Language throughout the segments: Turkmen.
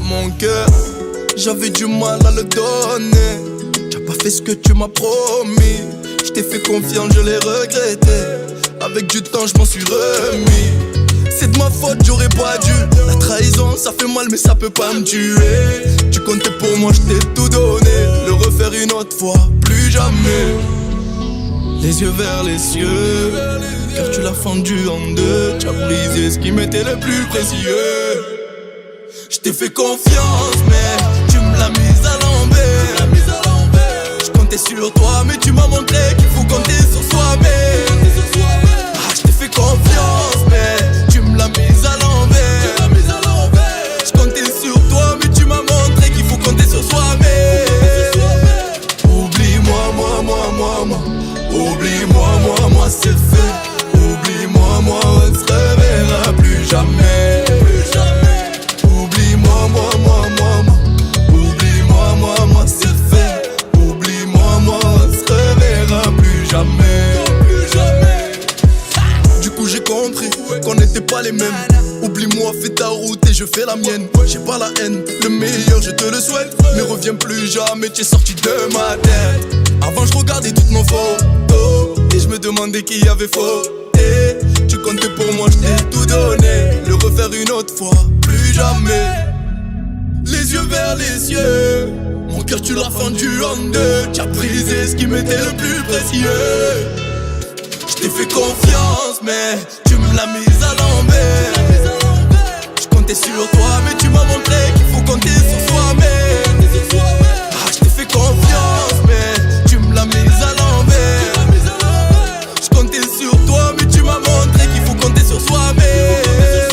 Mon cœur, j'avais du mal à le donner. Tu as pas fait ce que tu m'as promis. Je t'ai fait confiance, je l'ai regretté. Avec du temps, je m'en suis remis. C'est de ma faute, j'aurais pas dû. La trahison, ça fait mal, mais ça peut pas me tuer. Tu comptais pour moi, je t'ai tout donné. Le refaire une autre fois, plus jamais. Les yeux vers les cieux, car tu l'as fendu en deux. Tu as brisé ce qui m'était le plus précieux. Je t'ai fait confiance, mais tu me l'as mise à l'envers. Je comptais sur toi, mais tu m'as montré qu'il faut compter sur soi-même. Ah, je t'ai fait confiance, mais tu me l'as mise à l'envers. Je comptais sur toi, mais tu m'as montré qu'il faut compter sur soi-même. Oublie-moi, moi, moi, moi, moi. Oublie-moi, moi, moi, c'est fait. Oublie-moi, moi, on ne se reverra plus jamais. Plus jamais. Oublie-moi, moi, moi, moi, moi. Oublie-moi, moi, moi, c'est fait. Oublie-moi, moi, on ne se reverra plus jamais. Plus jamais. Du coup j'ai compris qu'on n'était pas les mêmes. Oublie-moi, fais ta route et je fais la mienne. J'ai pas la haine, le meilleur je te le souhaite. Mais reviens plus jamais, tu es sorti de ma tête. Avant je regardais toutes nos photos et je me demandais qui avait fauté. Tu comptais pour moi, je t'ai tout donné. Le refaire une autre fois, plus jamais. Les yeux vers les cieux. Mon cœur tu l'as fendu en deux. Tu as brisé ce qui m'était le plus précieux. Je t'ai fait confiance, mais tu me l'as mise à l'envers. Je comptais sur toi, mais tu m'as montré qu'il faut compter sur soi-même. Ah, je t'ai fait confiance, mais tu me l'as mise à l'envers. Je comptais sur toi, mais tu m'as montré qu'il faut compter sur soi-même.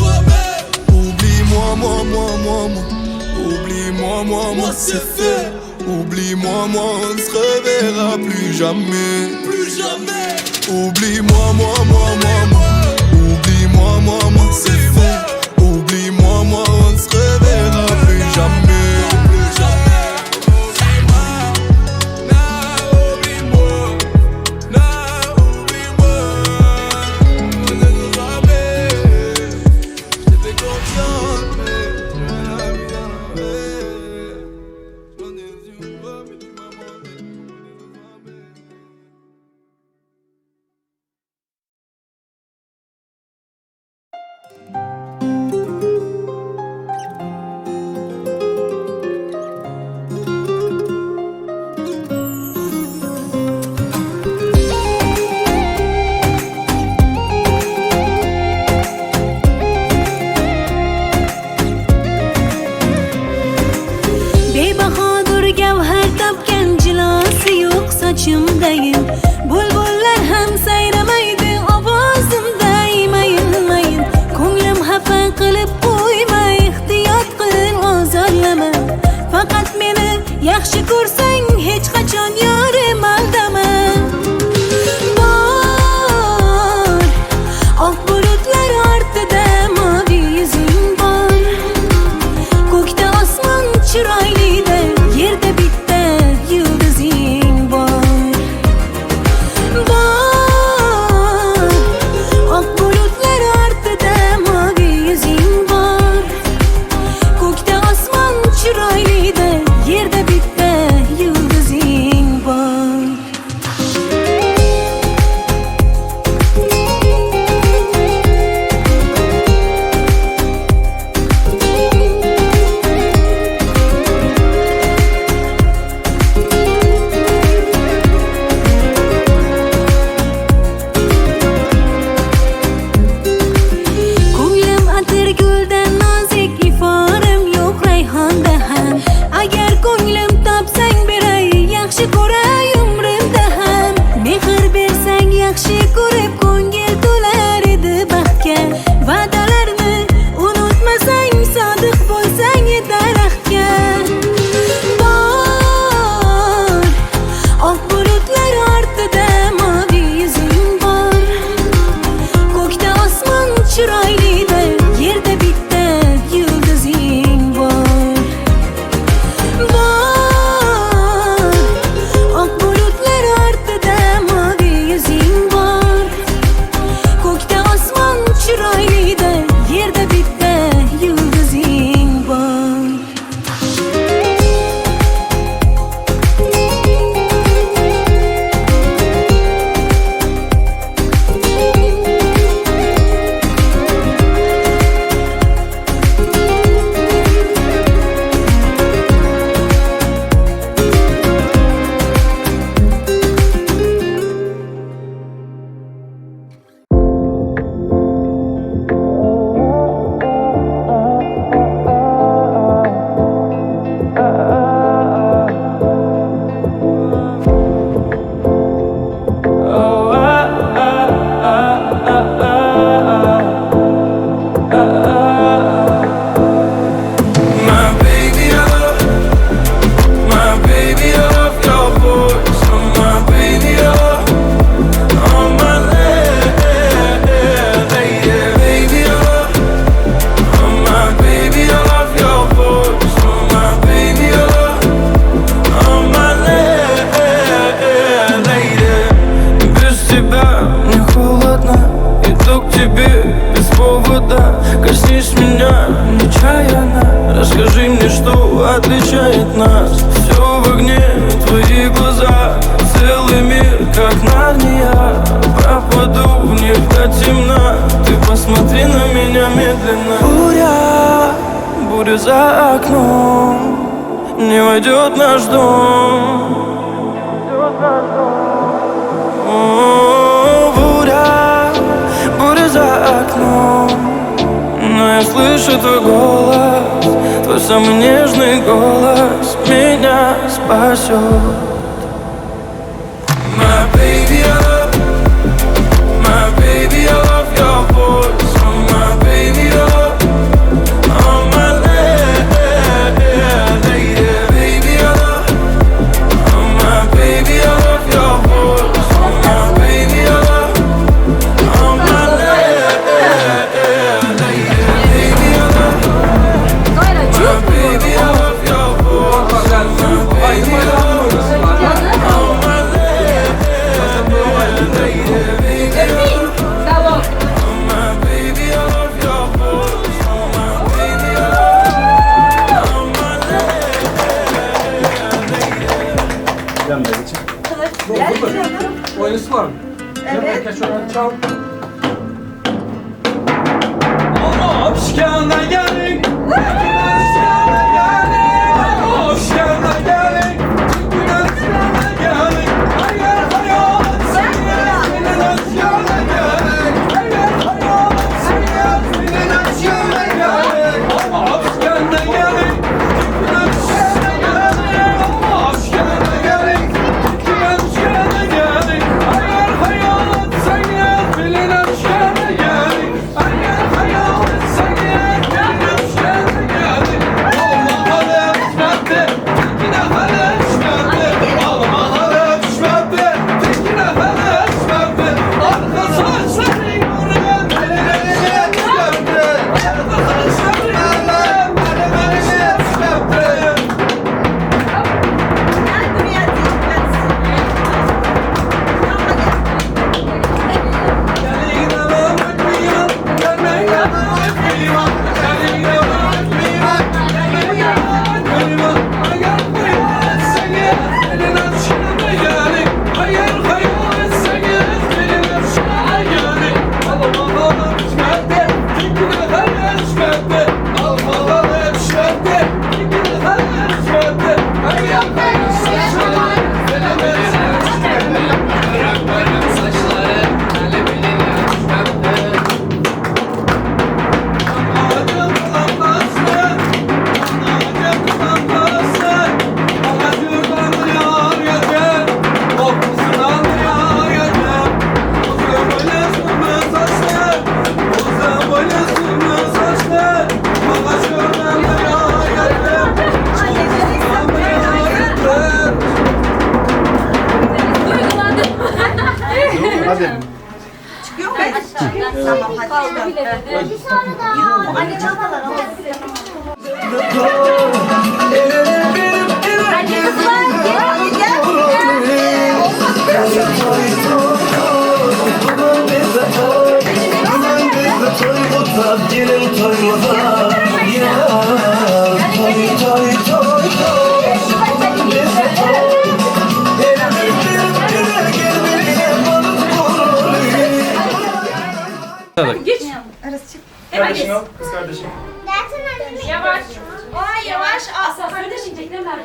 Oublie-moi, moi, moi, moi, moi. Oublie-moi, moi, moi, c'est fait. Oublie-moi, moi, on ne se reverra plus jamais. Plus jamais. Oublie-moi, moi, moi, moi, moi. Oublie-moi, moi, moi, c'est fait. Oublie-moi, moi, on ne se reverra plus jamais. Plus jamais. Oublie-moi, oublie-moi. Je t'ai fait confiance, mais tu me l'as mis à l'envers. Je comptais sur toi, mais tu m'as montré Bebahodir gavhar topgan jilosi yo'q sochimdayin Bulbullar ham sayramaydi ovozimday mayin mayin Ko'nglim. chiroylida yerda bitta yulduzing bor. Bor. Oq bulutlar ortida moviy yuzing bor. Ko'kda osmon chiroylida yerda bitta yulduzing bor. My baby, I love, my baby, I love your voice. Oh, my baby, I love, on my lady, baby, I love, oh my baby, I love your voice. Oh, my baby, I love, on my lady. Без тебя мне холодно, иду к тебе без повода. Коснись меня нечаянно, расскажи мне, что отличает нас. Все в огне, твои глаза, целый мир, как Нарния. Пропаду в них до темна, ты посмотри на меня медленно. Буря, буря за окном, не войдет в наш дом. О, буря, буря за окном. Но я слышу твой голос, твой самый нежный голос меня спасет. My baby, I love, my baby, I love your voice. Oh, my baby, I love, on my lady, baby, I love, oh my baby, I love your voice. Oh, my baby, I love, on my lady, baby, I love, my baby, I love your voice. Oh, my baby, I love, on my lady, baby, I love. My baby, I love your voice. Oh, my baby, I love. Oh, my Oyuncusu var mı? Evet. Çal. Geç. Kardeşini al, kız kardeşim. Yavaş. Ay yavaş. Asansörde binecekler mi?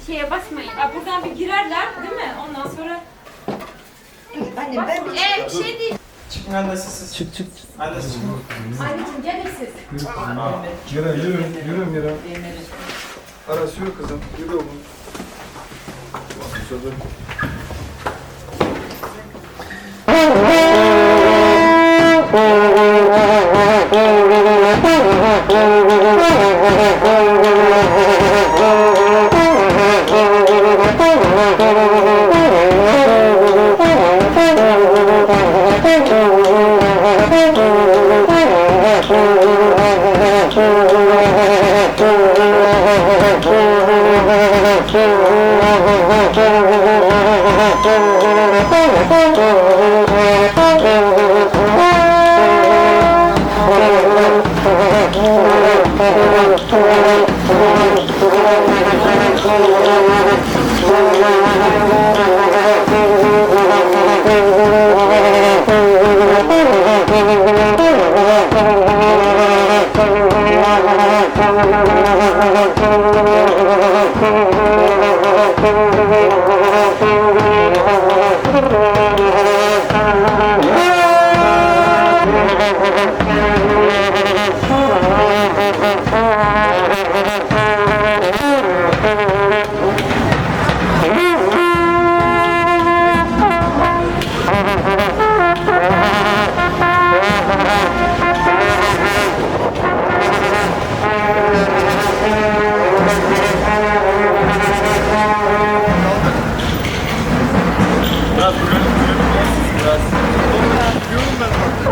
Şeye basmayın. Aa, buradan bir girerler değil mi? Ondan sonra Annem ben bir Ee, bir şey değil. Çıkın annesi siz. Çık çık. Annesi çıkın. Anneciğim gelin siz. Yürü yürü yürü Mira. Aras yürü kızım. Yürü oğlum. Biraz gülüyorum ben bak.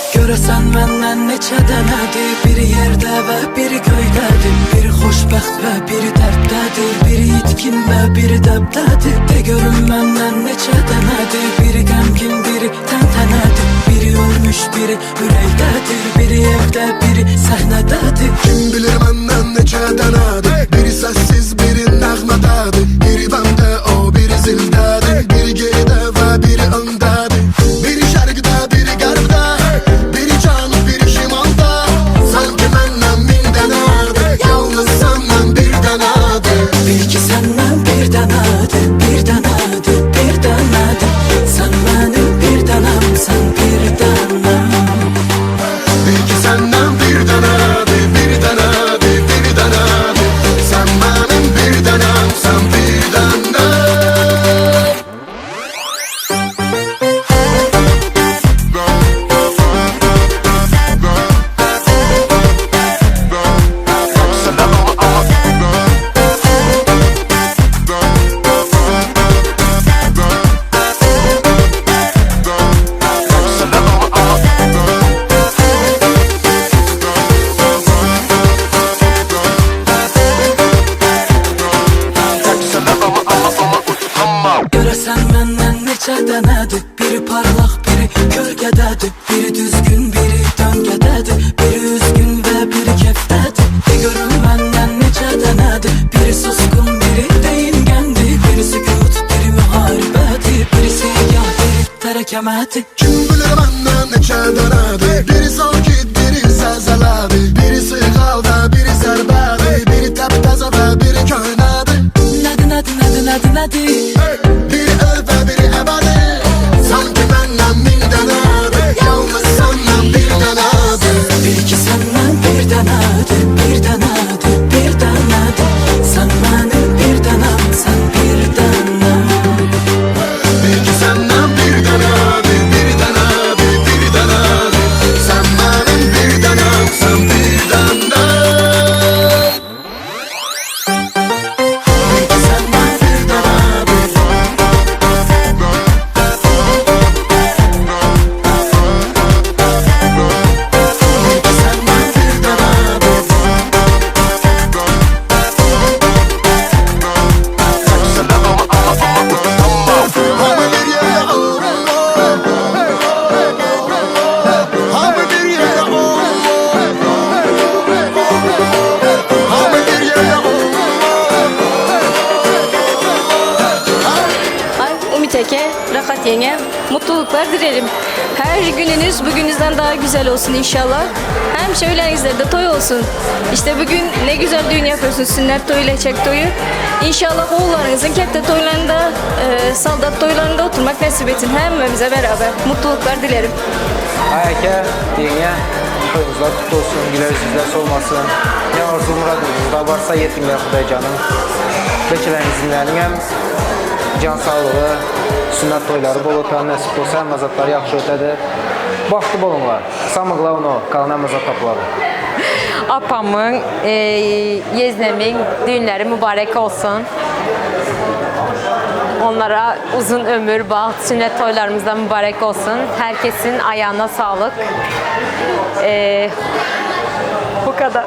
Görəsən məndən neçə dənədir Biri yerdə və biri göydədir Biri xoşbəxt və biri dərddədir Biri yitkin və biri dəbdədir De görüm məndən neçə dənədir Biri qəmgin, biri təntənədir Biri ölmüş, biri ürəkdədir Biri evdə, biri səhnədədir Kim bilir məndən neçə dənədir Biri səssiz, biri nəğmədədir Biri bəndə, o biri zildədir Biri geridə və biri öndədir Biri şərqdə, biri qərbdə Biri cənub, biri şimalda Sanki məndən min dənədir Yalnız səndən bir dənədir Bil ki səndən bir dənədir, bir dənədir, bir dənədir Sən mənim bir dənəmsən, bir dənəm Bil ki səndən bir dənədir, bir dənədir, bir dənədir Sən mənim bir dənəmsən, bir dənəm Görəsən məndən neçə dənədir Biri parlaq, biri kölgədədir Biri düzgün, biri döngədədir Biri üzgün və biri kefdədir De görüm məndən neçə dənədir Biri susqun, biri deyingəndir Biri sükut, biri müharibədir Biri segah, biri tərəkəmədir Kim bilir məndən neçə dənədir Biri sakit, biri zəlzələdir Biri sığal və biri zərbədir Biri təptəzə və biri köhnədir Nədir, nədir, nədir, nədir, nədir Biri əl və biri əbədi Sanki məndən min dənədir Yalnız səndən bir dənədir Bil ki səndən bir dənədir, bir dənədir, bir dənədir Sən mənim bir dənəmsən, bir dənəm Bil ki səndən bir dənədir, bir dənədir, bir dənədir Sən mənim bir dənəmsən, bir dənəm Bil ki səndən bir dənədir Bil ki səndən bir dənədir Hamı bir yerə Hamı bir yerə Hamı bir yerə Ay Ümit Eke, Rahat Yenge, mutluluklar dilerim. Her gününüz bugününüzden daha güzel olsun inşallah. Hem şöyle de toy olsun. İşte bugün ne güzel düğün yapıyorsunuz, sünnet toyu, leçek toyu. İnşallah oğullarınızın kette toylarında, e, saldat toylarında oturmak nasip etsin. Hemmemize beraber mutluluklar dilerim. Ay aka, ýeňňe, toýuňyzlar gutly bolsun, güler ýüzler solmasyn. Ne arzu muradyňyzda barsa ýetingler Hudaý janym. Beçeleriňiziň hem can saglygy, sünnet toýlary bol öten nesip bolsa hemme zatlary ýagşy ötedi. Bagtly boluňlar. Samый главное, kalan hemme zat tapylady. Apamyň, ýeznemiň düýnleri mübarek olsun. Onlara uzun ömür, bagt, sünnet toýlarymyz da mübarek olsun. Herkesin aýagyna saglyk. Bu kadar.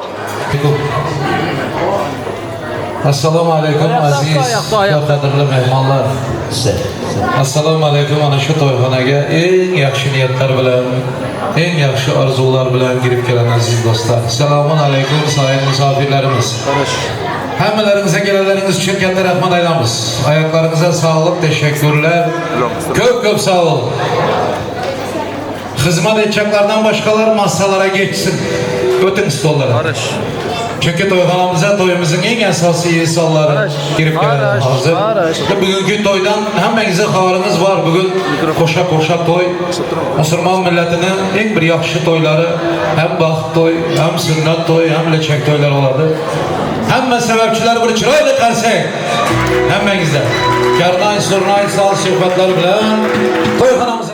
Assalamu aleýkum aziz we gadyrly myhmanlar. Assalamu aleýkum ana şu toýhanaga iň ýagşy niýetler bilen, iň ýagşy arzuwlar bilen girip gelen aziz dostlar. Selamun aleýkum saýyn mysafirlerimiz. Hemmeleriňize gelenleriňiz üçin katta rahmat aýdamyz. Aýaklaryňyza saglyk, teşekkürler. Köp köp sag boluň. Hyzmat etjeklerden başgalar masalara geçsin. Ötüň stollara. Çünki toýhanamyza toýumyzyň iň esasy insanlary girip geleli hazir. Bugünki toýdan hemmäňiziň habaryňyz bar. Bugün goşa-goşa toý. Musurman milletiniň iň bir ýagşy toýlary hem bagt toý, hem sünnet toý, hem leçek toýlary bolady. Hemme sebäpçiler bir çyraýly garsek. Hemmäňizden. Kernaý, surnaý, saz söhbetler bilen toýhanamyza.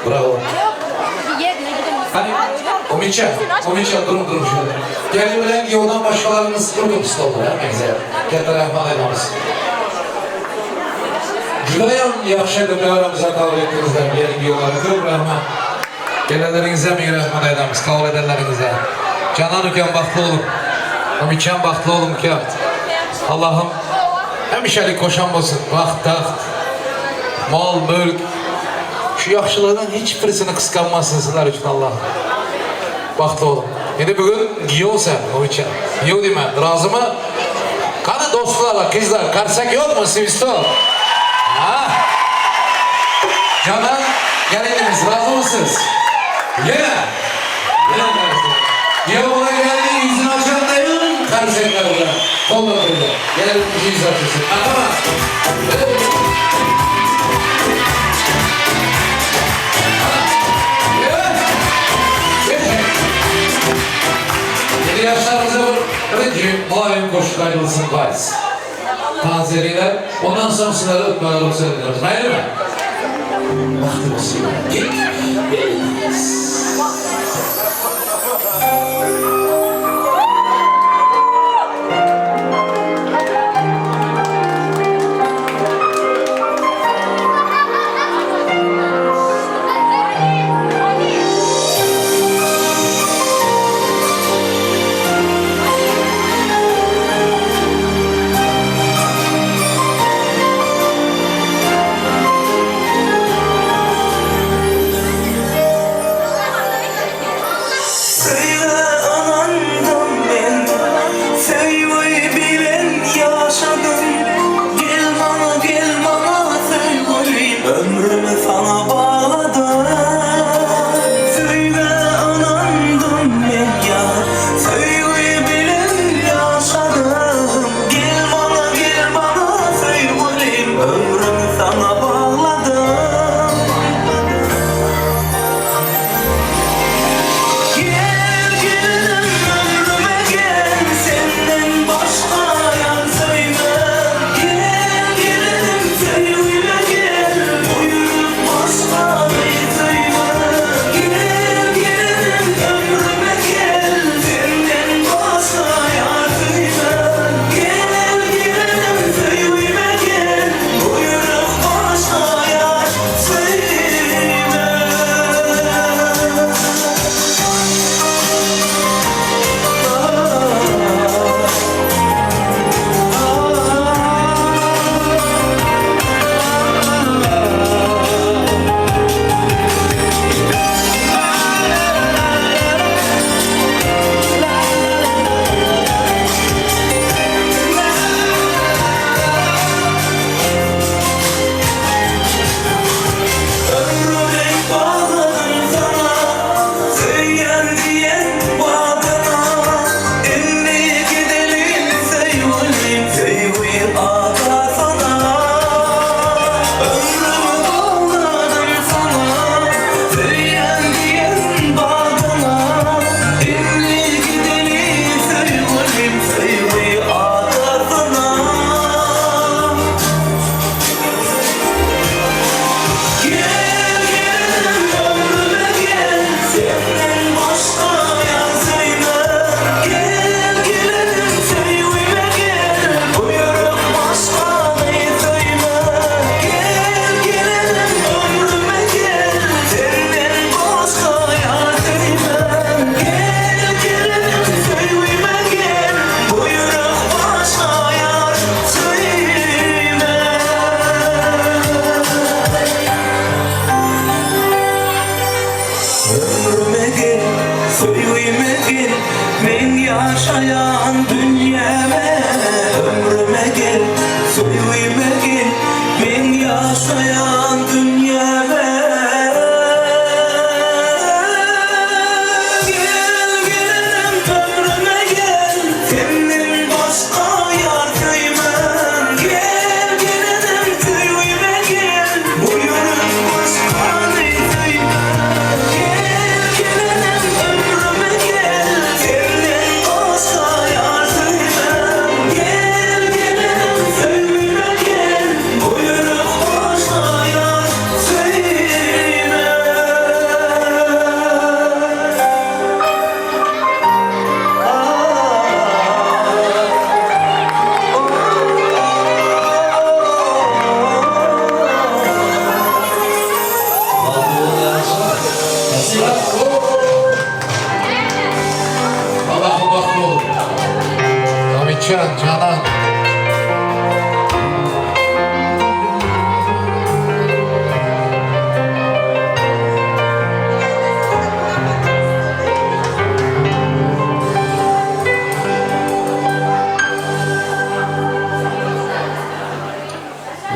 Bravo. Hani Umitcan, Umitcan durun durun şöyle. Gelin bilen yoldan başkalarınız durun stolda. Hemmäňize katta rahmat aýdamyz. Judayam ýagşy edip aramyza kabul etdiňizler gelin ýollary köp rahmat. Gelenleriňize ming rahmat aýdamyz kabul edenleriňize. Janan ukam bagtly boluň. Ümitjan bagtly boluň uka. Allahym hemişelik goşan bolsun. Bagt, tagt, mal, mülk. Şu ýagşylygynyň hiç birisini gysganmasyn sizler üçin Allahym. Bagtly boluň. Indi bugün giýew sen, Ümitjan. Giýew diýmän, razymy? Kany dostlar, gyzlar, karsak ýokmy, swistok? Ha? Janan gelinimiz razymysyz? Ýene! Ýene karsak. Giýew bula geldi, ýüzüni açan daýym karsaklar bilen. Kollar bilen. Gelin ýüz açylsyn. Merhamet! Indi ýaşlarymyza bir birinji mylaýym goşuk aýdylsyn wals. Tans edingler. Ondan soň sizlere ötmäge rugsat ederis. Maýlymy? Wagty bolsun.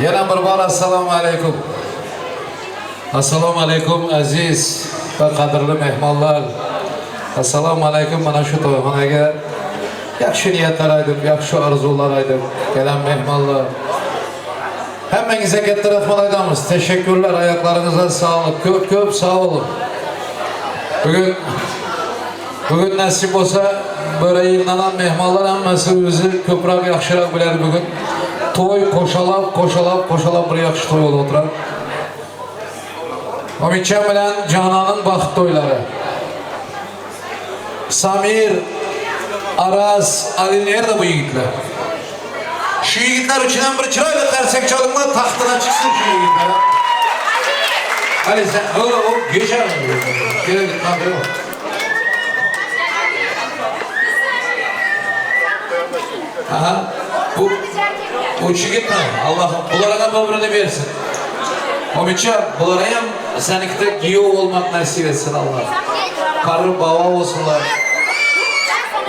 Yana bir bor assalomu alaykum. Assalomu alaykum aziz va qadrli mehmonlar. Assalomu alaykum mana shu to'yxonaga yaxshi niyatlar aytib, yaxshi orzular aytib kelgan mehmonlar. Hammangizga katta rahmat aytamiz. Teşekkürler, ayaklarınıza sağlık. Ko'p ko'p sog' bo'ling. Bugun bugun nasib bo'lsa böyle yig'nagan mehmonlar hammasi o'zi ko'proq yaxshiroq biladi bugun. To'y qo'shalab, qo'shalab, qo'shalab bir yaxshi to'y bo'lib o'tiradi. Umidjon bilan Jononning baxt to'ylari. Samir, Araz, Ali nerede bu yigitler? Şu yigitler uchun ham bir chiroyli qarsak chalinglar, taxtidan chiqsin shu yigitlar. Ali sen, o, o, geçer. Geri git, lan, yok. Aha, bu, bu üç yigit mi? Allah'ım, bulara da ömrünü versin. Umidjon, bulara ham senikide giyo olmak nasip etsin Allah. Karı baba olsunlar.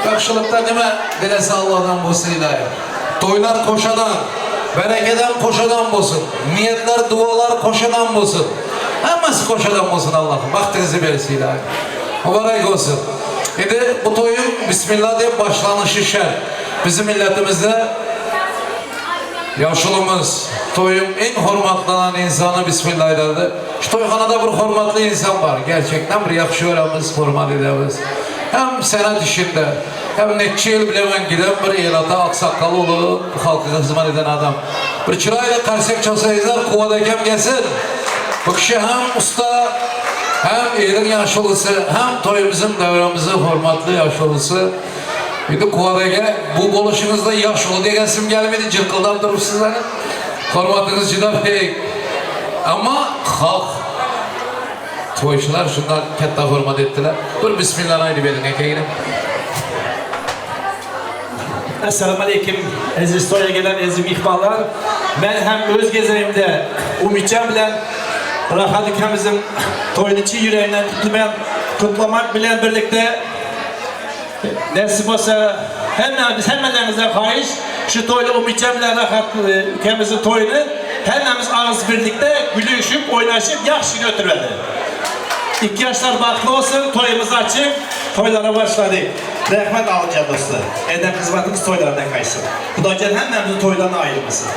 Yaxshilikda nima dilasa Allohdan bo'lsin iloyim. To'ylar qo'shadan, barakadan qo'shadan bo'lsin. Niyatlar, duolar qo'shadan bo'lsin. Hammasi qo'shadan bo'lsin Allohim. Baxtingizni bersin iloyim. Muborak bo'lsin. Endi bu to'yim bismillah deb boshlanishi shart. Bizim millatimizda yoshulimiz to'yim eng hurmatlanan insoni bismillah aytadi. Shu to'yxonada bir hurmatli inson bor. Gerçekten bir yaxshi ko'ramiz, hurmat etamiz. Hem san'at işinde, hem necha yil bilaman giden bir elata oqsoqol bo'lib xalqqa xizmat eden adam. Bir chiroyli qarsak chalsangizlar, Quvvat akam kelsin. Bu kishi ham usta, ham elin yoshulisi, ham to'yimizning davramizning hurmatli yoshulisi. Endi Quvvat aka, bu bo'lishingizda yoshuli degasim kelmaydi, jirqildab turibsizlar. Hurmatingiz juda buyuk. Ammo xalq to'ychilar shundan katta hurmat etdilar. Bir bismillah aytib bering akagina. Esselamu Aleyküm aziz toya gelen aziz mihmanlar. Ben hem öz gezeyimde Ümitcan bilen Rahat ülkemizin toyunu çiğ yüreğinden kutlayan, kutlamak bilen birlikte nasip olsa hemmemiz hemmelerimizden xahiş şu toylu Ümitcan bilen Rahat ülkemizin toyunu hemmemiz ağız birlikte gülüşüp oynaşıp yaxşı götürmeli. İki yaşlar baxtlı olsun, toyumuz açık, toylara başladık. Rəhmət alınca dostlar. Edən xidmətimiz toylardan qaysın. Xudacan həmməmizi toylardan ayırmasın.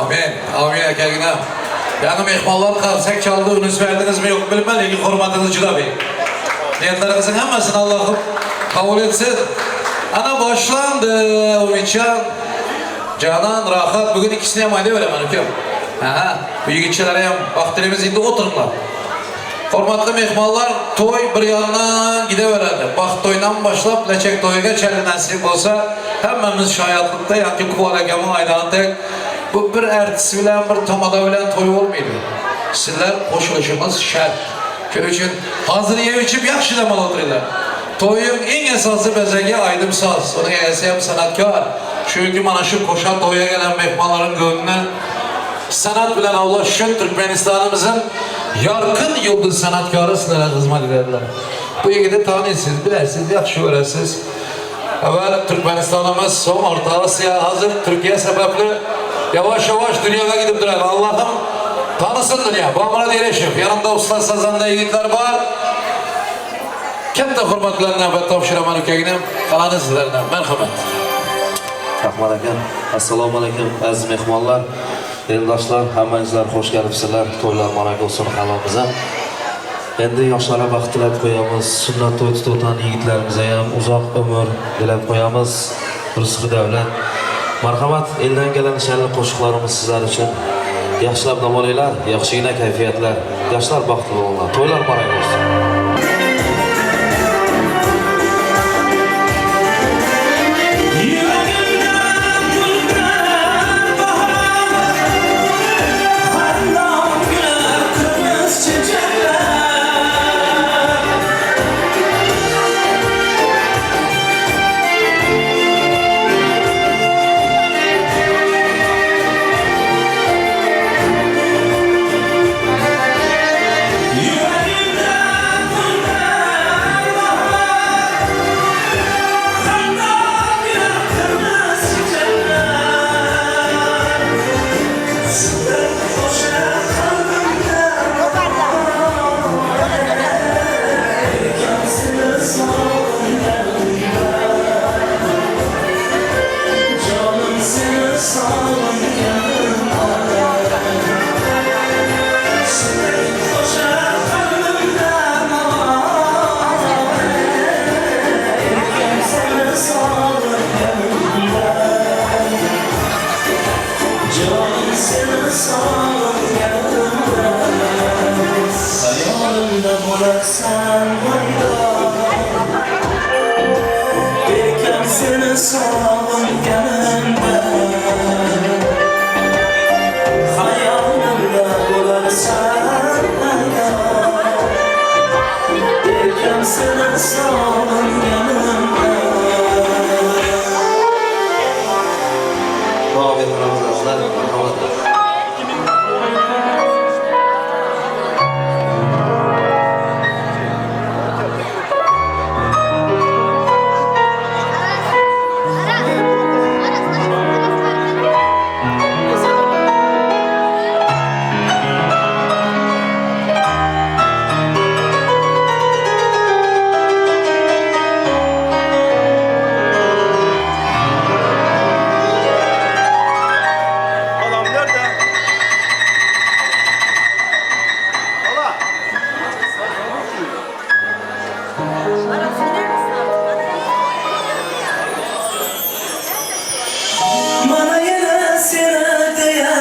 Amin. Amin akagina. Yani mehmonlar qarsak chaldi, unus verdingizmi yo'q bilmam, lekin hurmatingiz juda buyuk. Niyatlaringizning hammasini Allohim qabul etsin. Ana boshlandi Umidjon. Canan, Rahat bugun ikkisini ham aytaveraman ukam. Ha, bu yigitchalar ham baxt tilaymiz, endi o'tiringlar. Hurmatli mehmonlar, to'y bir yondan gidaveradi. Baxt to'ydan boshlab lachak to'yigacha nasib bo'lsa, hammamiz shoyatlikda yoki Quvvat akamning aylandik. Bu bir artist bilan, bir tomoda bilan to'y bo'lmaydi. Sizlar qo'shilishimiz shart. Shuning uchun hozir yeb ichib yaxshi dam olib o'tiringlar. To'ying eng asosiy bezagi aydim soz. Uning egasi ham san'atkor. Chunki mana shu qo'sha to'yga kelgan mehmonlarning ko'nglini san'at bilan ovlash uchun Turkmanistonimizning yorqin yulduz san'atkori sizlarga xizmat etadilar. Bu yigitni taniysiz, bilasiz, yaxshi ko'rasiz. Avval Turkmanistonimiz, so'ng O'rta Osiyo, hozir Turkiya sababli yavaş yavaş dunyoga gidib turadi. Allohim tanısin dunyo. Bobomurod Erashev, yanında usta sazanda yigitlar bor. Katta hurmat bilan navbat topshiraman ukaginam. Qalani sizlardan. Marhamat. Rahmat aka. Assalomu alaykum aziz mehmonlar, eldoshlar, hammangizlar xush kelibsizlar. To'ylar muborak bo'lsin hammamizga. Endi yoshlarga baxt tilab qo'yamiz. Sunnat to'y tutgan yigitlarimizga ham uzoq umr tilab qo'yamiz. Rizqi davlat. Marhamat, eldan kelgan shalli qo'shiqlarimiz sizlar uchun. Yaxshilab dam olinglar, yaxshigina kayfiyatlar. Yoshlar baxtli bo'linglar. To'ylar muborak bo'lsin. Yüreğimden bo'larsan vayron. Erkam seni sog'inganimda, Xayolimda bo'larsan paydo. Erkam seni sog'inganimda. Davom ettiramiz azizlar. Marhamat. Mana yana seni deya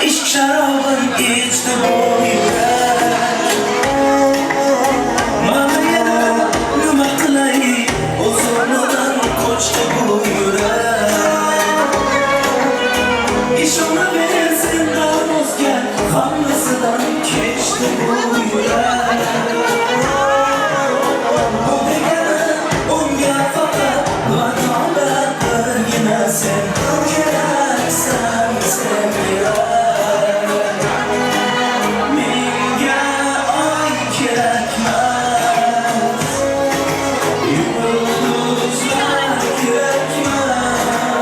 ishq sharobin ichdi bu yurak. Mana yana nima qilay, o'z o'rnidan ko'chdi bu yurak. Ishonaver sendan o'zga hammasidan kechdi bu yurak. Bu degani unga faqat matonat, birgina sen keraksan, sen kerak. Menga oy kerakmas, yulduzlar kerakmas,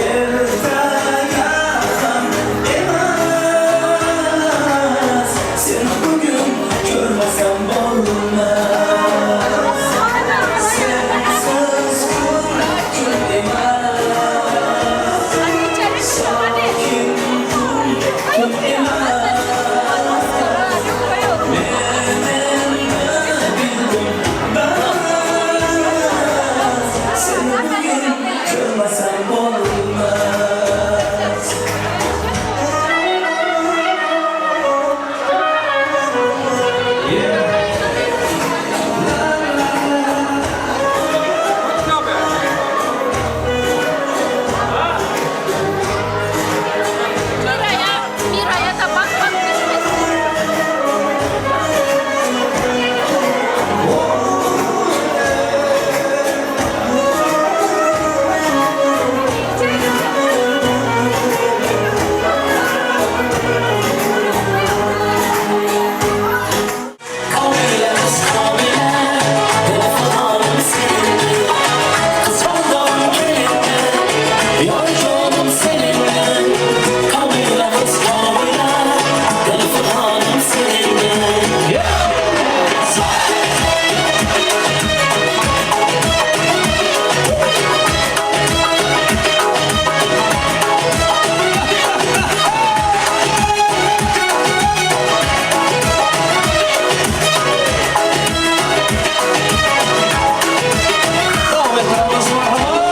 ertaga ham emas. Seni bugun ko'rmasam bo'lmas. Sensiz kun kun emas. Sokin kun kun emas. Men endi bildim bas. Seni bugun ko'rmasam bo'lmas. Mira'ya, Mira'ya da bak bak düşmesin. Davom ettiramiz. Marhamat.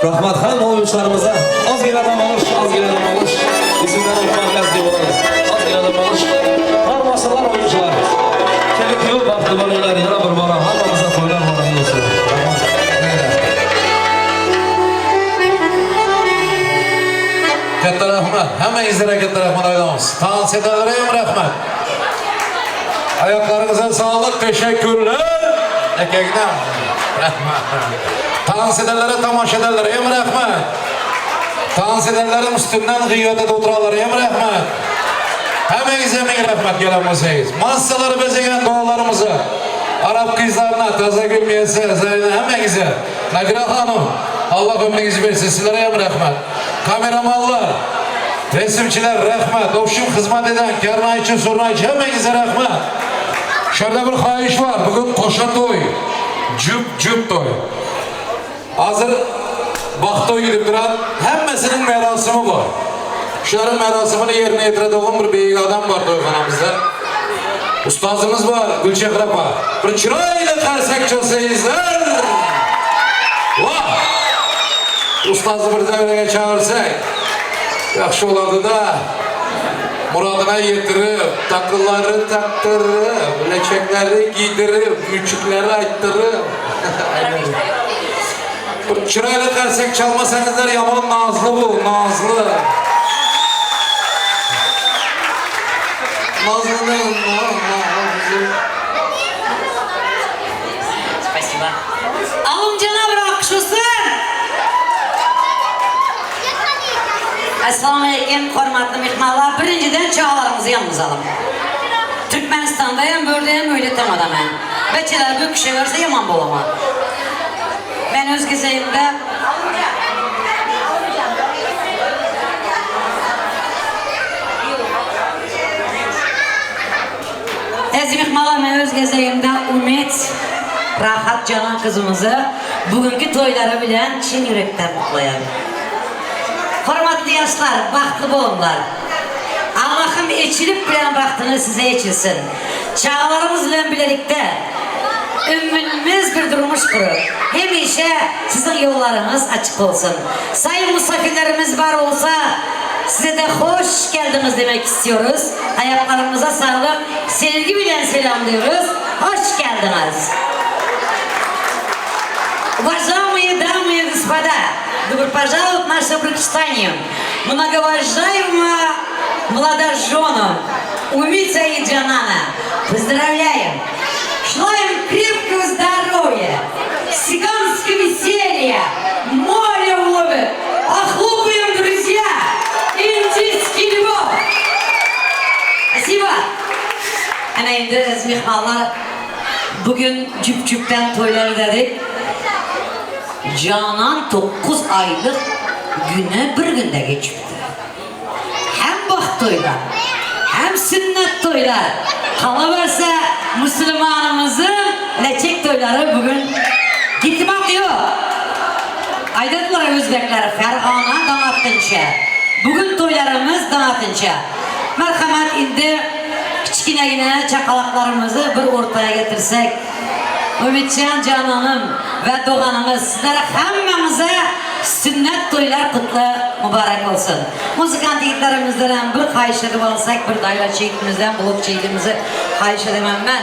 Rahmat hamma o'yinchilarimizga. Ozgina dam olish, ozgina dam olish. Izimdan o'tmak lazim bo'ladi. Ozgina dam olish. Har masalar o'yinchilar. Baxtli bo'linglar. Yana bir bora hammamizga to'ylar muborak bo'lsin. Rahmat. Katta rahmat. Hammangizlarga katta rahmat aytamiz. Dans edenlere ham rahmat. Ayaklarınıza sağlık, teşekkürler. Erkekten rahmat. Dans edenlere, tamaşa edenlere ham rahmat. Dans edenlerin üstünden gıyvet edip oturanlara ham rahmat. Hemmenize ming rahmat gelen bo'lsangiz. Massaları bezegan dualarımızı, Arap kızlarına, Tazagül Miyese, Zayna hemmenize, Nadira Hanım, Allah ömrünüzü versin, sizlere ham rahmat. Kameramanlar, resimçiler rahmat, общем hizmet eden, karnayçı, zurnayçı hemmenize rahmat. Şurada bir xahish var, bugün qo'sha to'y, jup jup to'y. Hazır baxt to'y gidip duran hemmesinin merasimi var. Şuların merasimini yerine yetiradigan bir beyik adam var to'yxonamizda. Ustozimiz var, Gulchehra opa. Bir chiroyli qarsak chalsangizlar. Vah! Ustozni bir davraga chaqirsak, yaxshi bo'ladi-da. Murodina yetirib, taqillari taktırıp, leçekleri giydirip, müçükleri ayttırıp. Bir chiroyli qarsak chalmasangizlar yomon nozli bu, nozli. Nazlı'nın nazlı. Спасибо. Alımcana bir alkış olsun. Assalamu aleyküm hormatly mehmanlar. Birinciden çağalarımızı yanımıza alalım. Türkmenistan'dayım, buradayım, öyle tamada ben. Beçeler bu kişi verse yaman bolama. Ben öz gezeyimde Əziz mehmanlar, mən öz gezeyimde Umid Rahat Canan kızımızı bugünkü toyları bilen çin yürekten kutlayalım. Hormatly yaşlar, baxtlı bolunlar. Allah'ım eçilip bilen baxtını size eçilsin. Çağlarımız bilen birlikte ümmülmez bir durmuş kurup hemişe sizin yollarınız açık olsun. Sayın misafirlerimiz var olsa size de hoş geldiniz demek istiyoruz. Ayaklarımıza sağlık, sevgi bilen selamlıyoruz. Hoş geldiniz. Уважаемые дамы и господа, добро пожаловать в наше бракосочетание. Многоуважаемого молодожена Умита и Джанана. Поздравляем! Желаем крепкого здоровья, цыганского веселья, море улыбок. Охлопаем, друзья, индийский любовь. Спасибо. Ana endi aziz mehmonlar bugun jup jupdan to'ylar dedik. Canan 9 aylık günü bir günde geçipti. Hem baxt toylar, hem sünnet toylar. Qalaversa Müslümanımızın leçek toyları bugün gitmek yok. Aydadılar Özbekler Fergana dong atquncha. Bugün toylarımız dong atquncha. Marhamat endi kichkinagina chaqaloqlarimizni bir o'rtaga getirsek. Ümitcan cananım ve doğanımız sizlere hammamize sünnet toylar kutlu mübarek olsun. Muzikant yigitlerimizden bir xahish edip alsak, bir daylaçı yigitimizden, blokçu yigitimizi xahish edemem ben.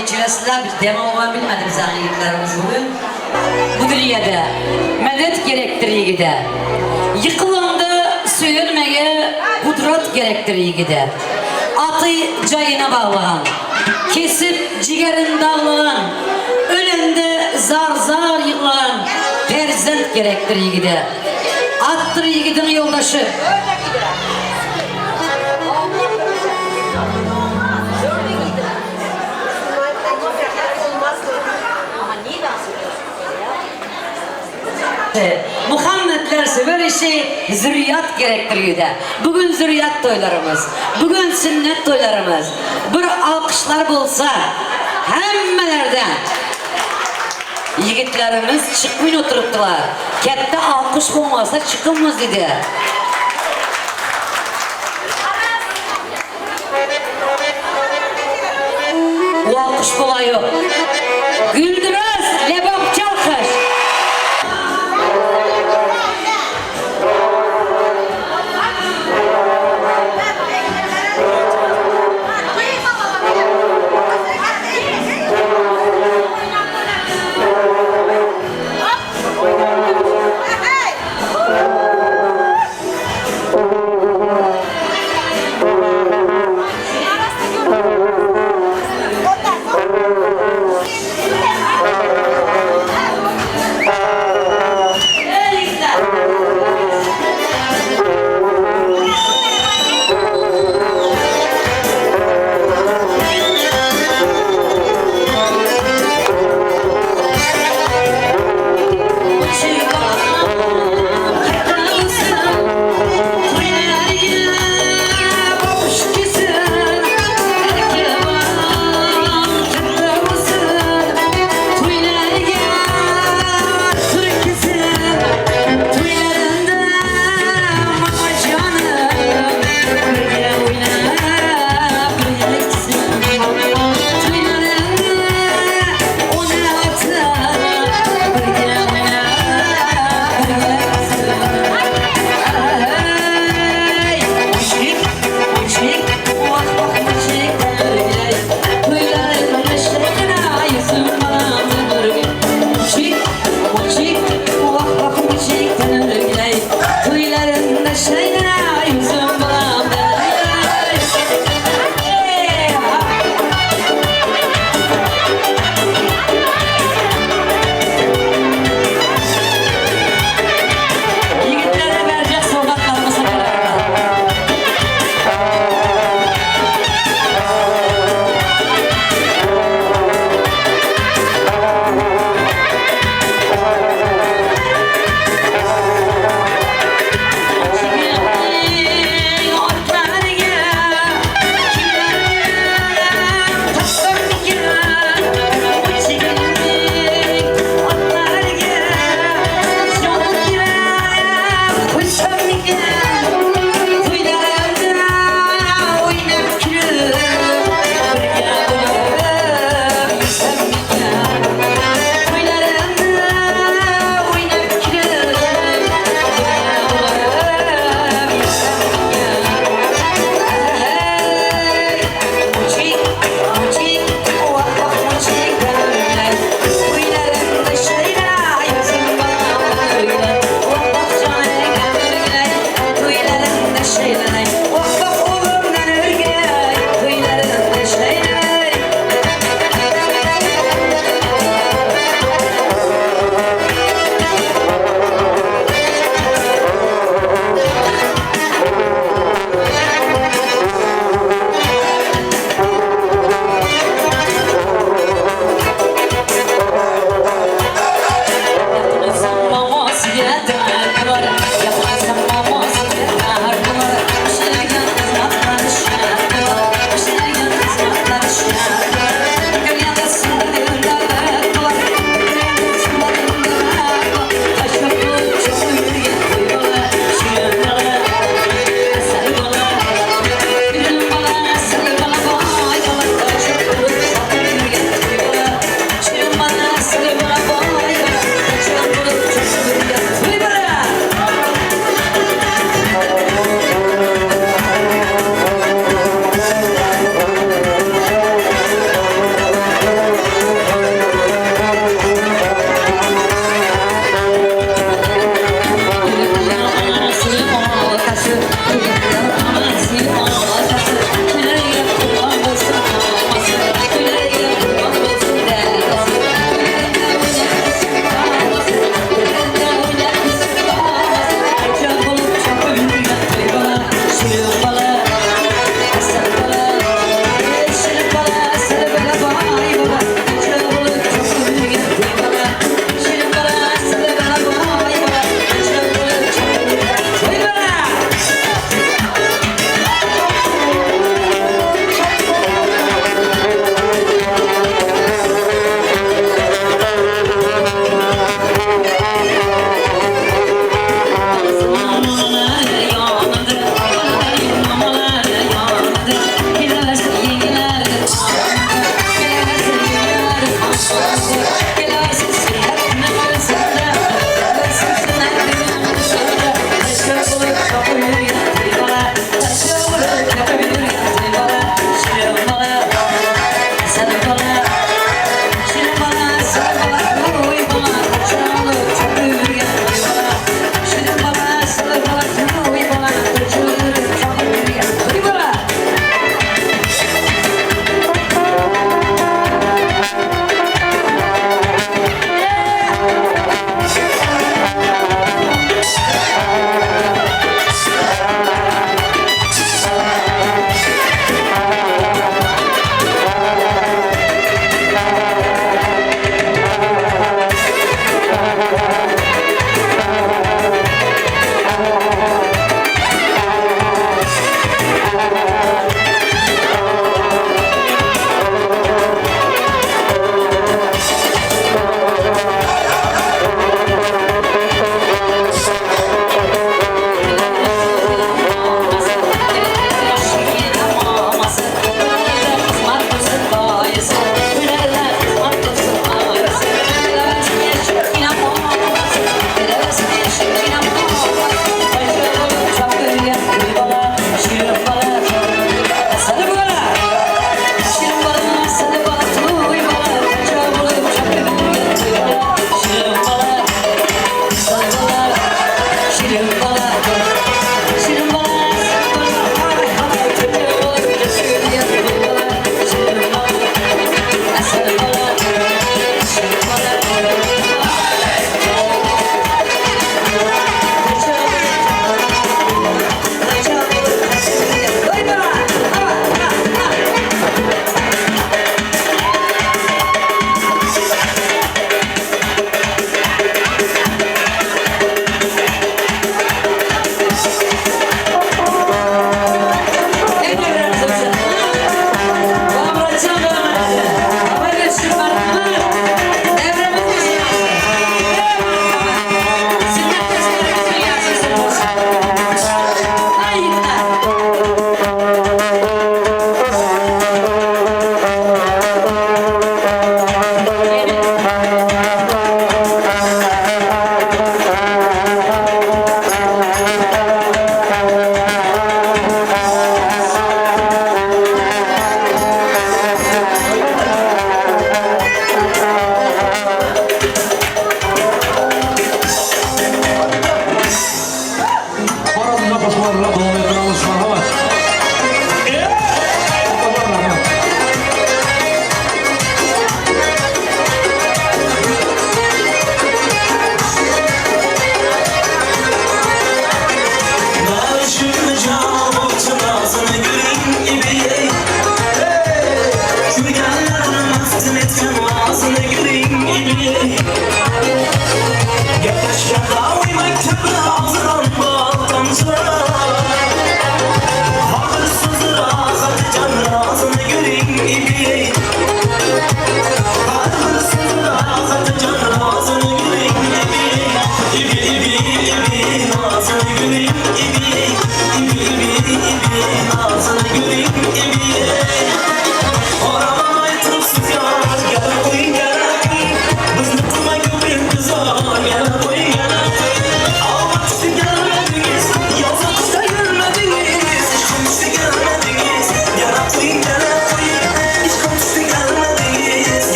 Geçiresizler biz demo olan bilmedi bizden yigitlerimiz bugün. Bu dünyada medet gerektir yigide. Yıkılandı söylenmeye kudret gerektir yigide. Atı cayına bağlayan, kesip cigerin dağlayan, ölende zar zar yığlayan perzent gerektir yigide. Attır yigidin yoldaşı. Muhammedler sever işi zürriyat gerektir yüde. Bugün zürriyat toylarımız, bugün sünnet toylarımız. Bir alkışlar bolsa hemmelerden yigitlerimiz çıkmayın oturuptular. Katta alkış olmasa çıkılmaz dedi. O alkış bolayı. Güldürüz, lebap çalkış.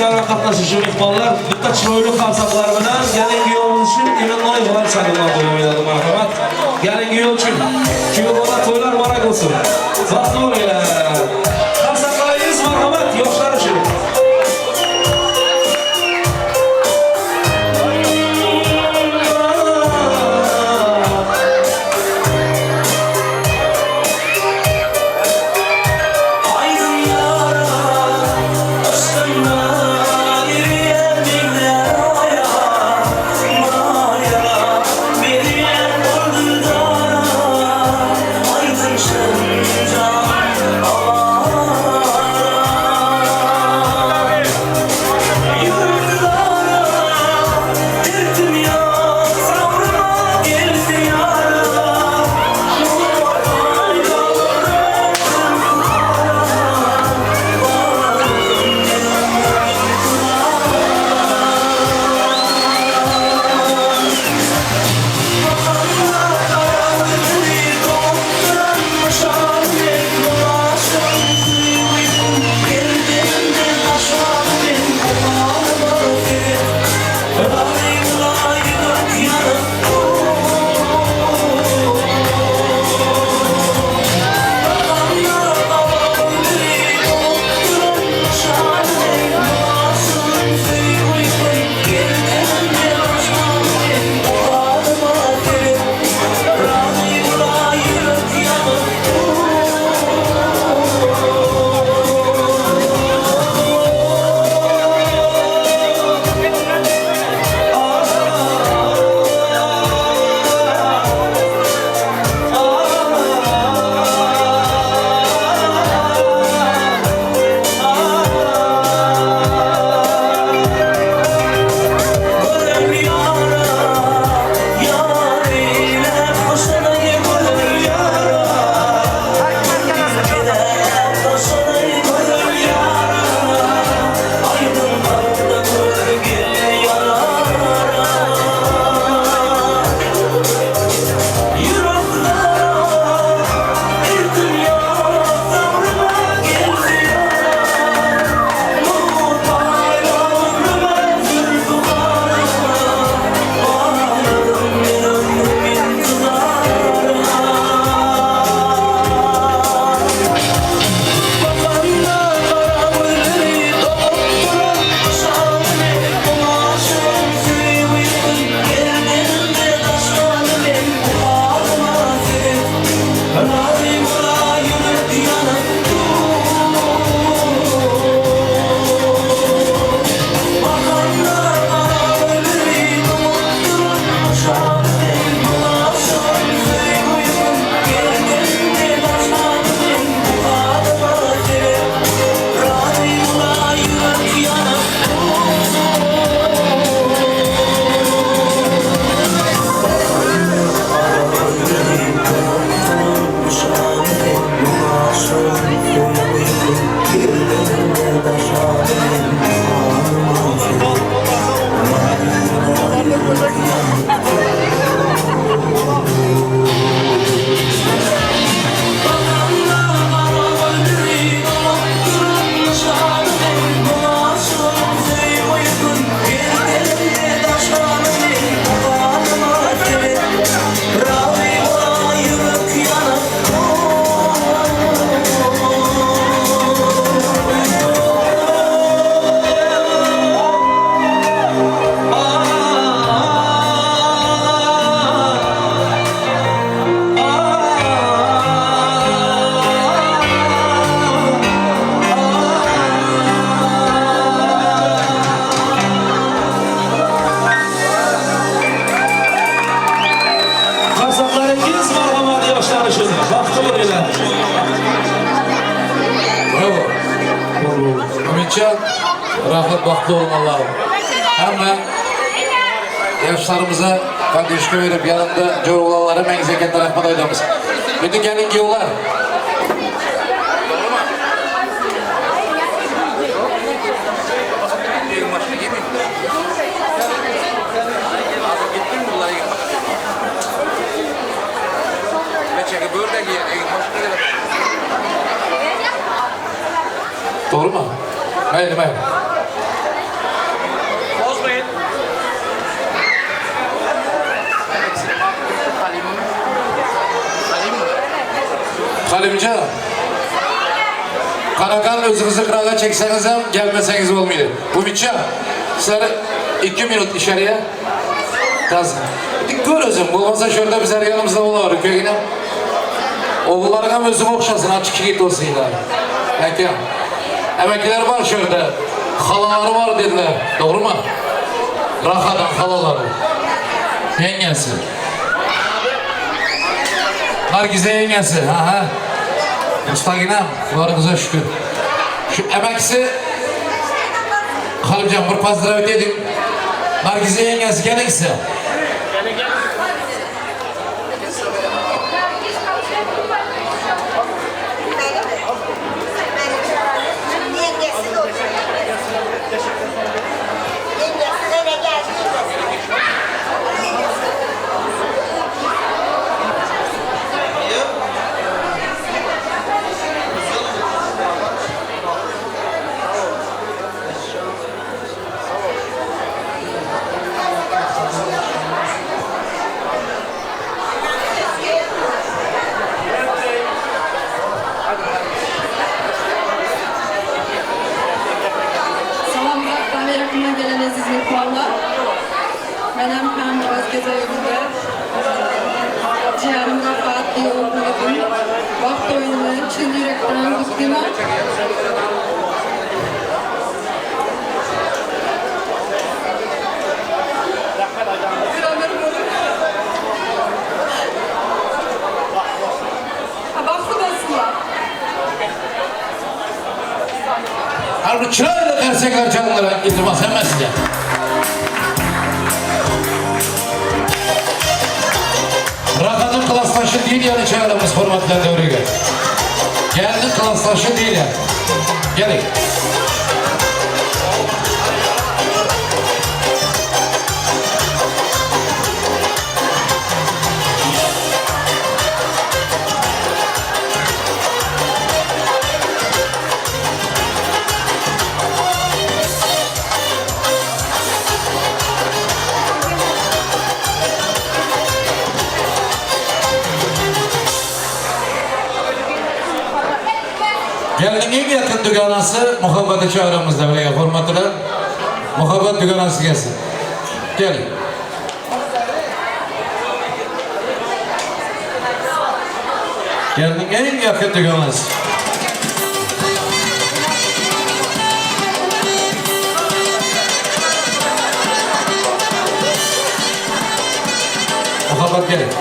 Toýlara gatnaşyjy myhmanlar bitta çyroýly garsaklar bilen gelin giýewimiz üçin imennoý bilen çalynmaly toý oýnaly marhamat. Gelin giýew üçin. Giýew bala toýlar mubarak bolsun. Bagtly bolinglar. Garsaklaryňyz marhamat ýoşlar üçin. Qarsaklaryňyz marhamat ýaşlar üçin. Bagtly bolinglar. Bravo. Ümitjan, rahat bagtly boluň Allahym. Hemme ýaşlarymyza poddežka berip ýanynda jor bolanlara meňze katta rahmat aýdamyz. Indi geliň giýewler. Dogrymy? Maýly, maýly. Halimjan. Karakan özüňizi gyraga çekseňizem, gelmeseňiz bolmaýar. Umytjan, sizler 2 minut içeriye. Taz. Gör özüň, bolmasa şurada bizler yanımızda bolar, kögine. Oğullarıň hem özüňe okşasyn, açık ýigit bolsunlar. Aka. Emekiler bar şurada. Halalary bar dediler. Dogry mı? Rahadan halalary. Ýeňňesi. Nargize ýeňňesi. Ha ha. Ustaginam, baryňyza şükür. Şu emeksi Halimjan bir pozdravить ediň. Nargize ýeňňesi geliň size. Salam uzakdan ve yakından gelen eziz mehmanlar. Menem hem öz gezegimde jiýenim Rahat Diýowyň bagt toýuny çyn ýürekden gutlaýman. Bir ömür boýy bagtly bolsunlar. Her bir çırayla tersekler çalınlara iltimas hemen size. Rahatın klasdaşy değil yani çağırımız hormatly döwrege. Geldi klasdaşy değil yani. Gelin. Gelniň iň ýakyn düganasy Muhabbeti çagyramyz devreye hormatlylar. Muhabbat düganasy gelsin. Gel. Gelniň iň ýakyn düganasy. Muhabbat gelin.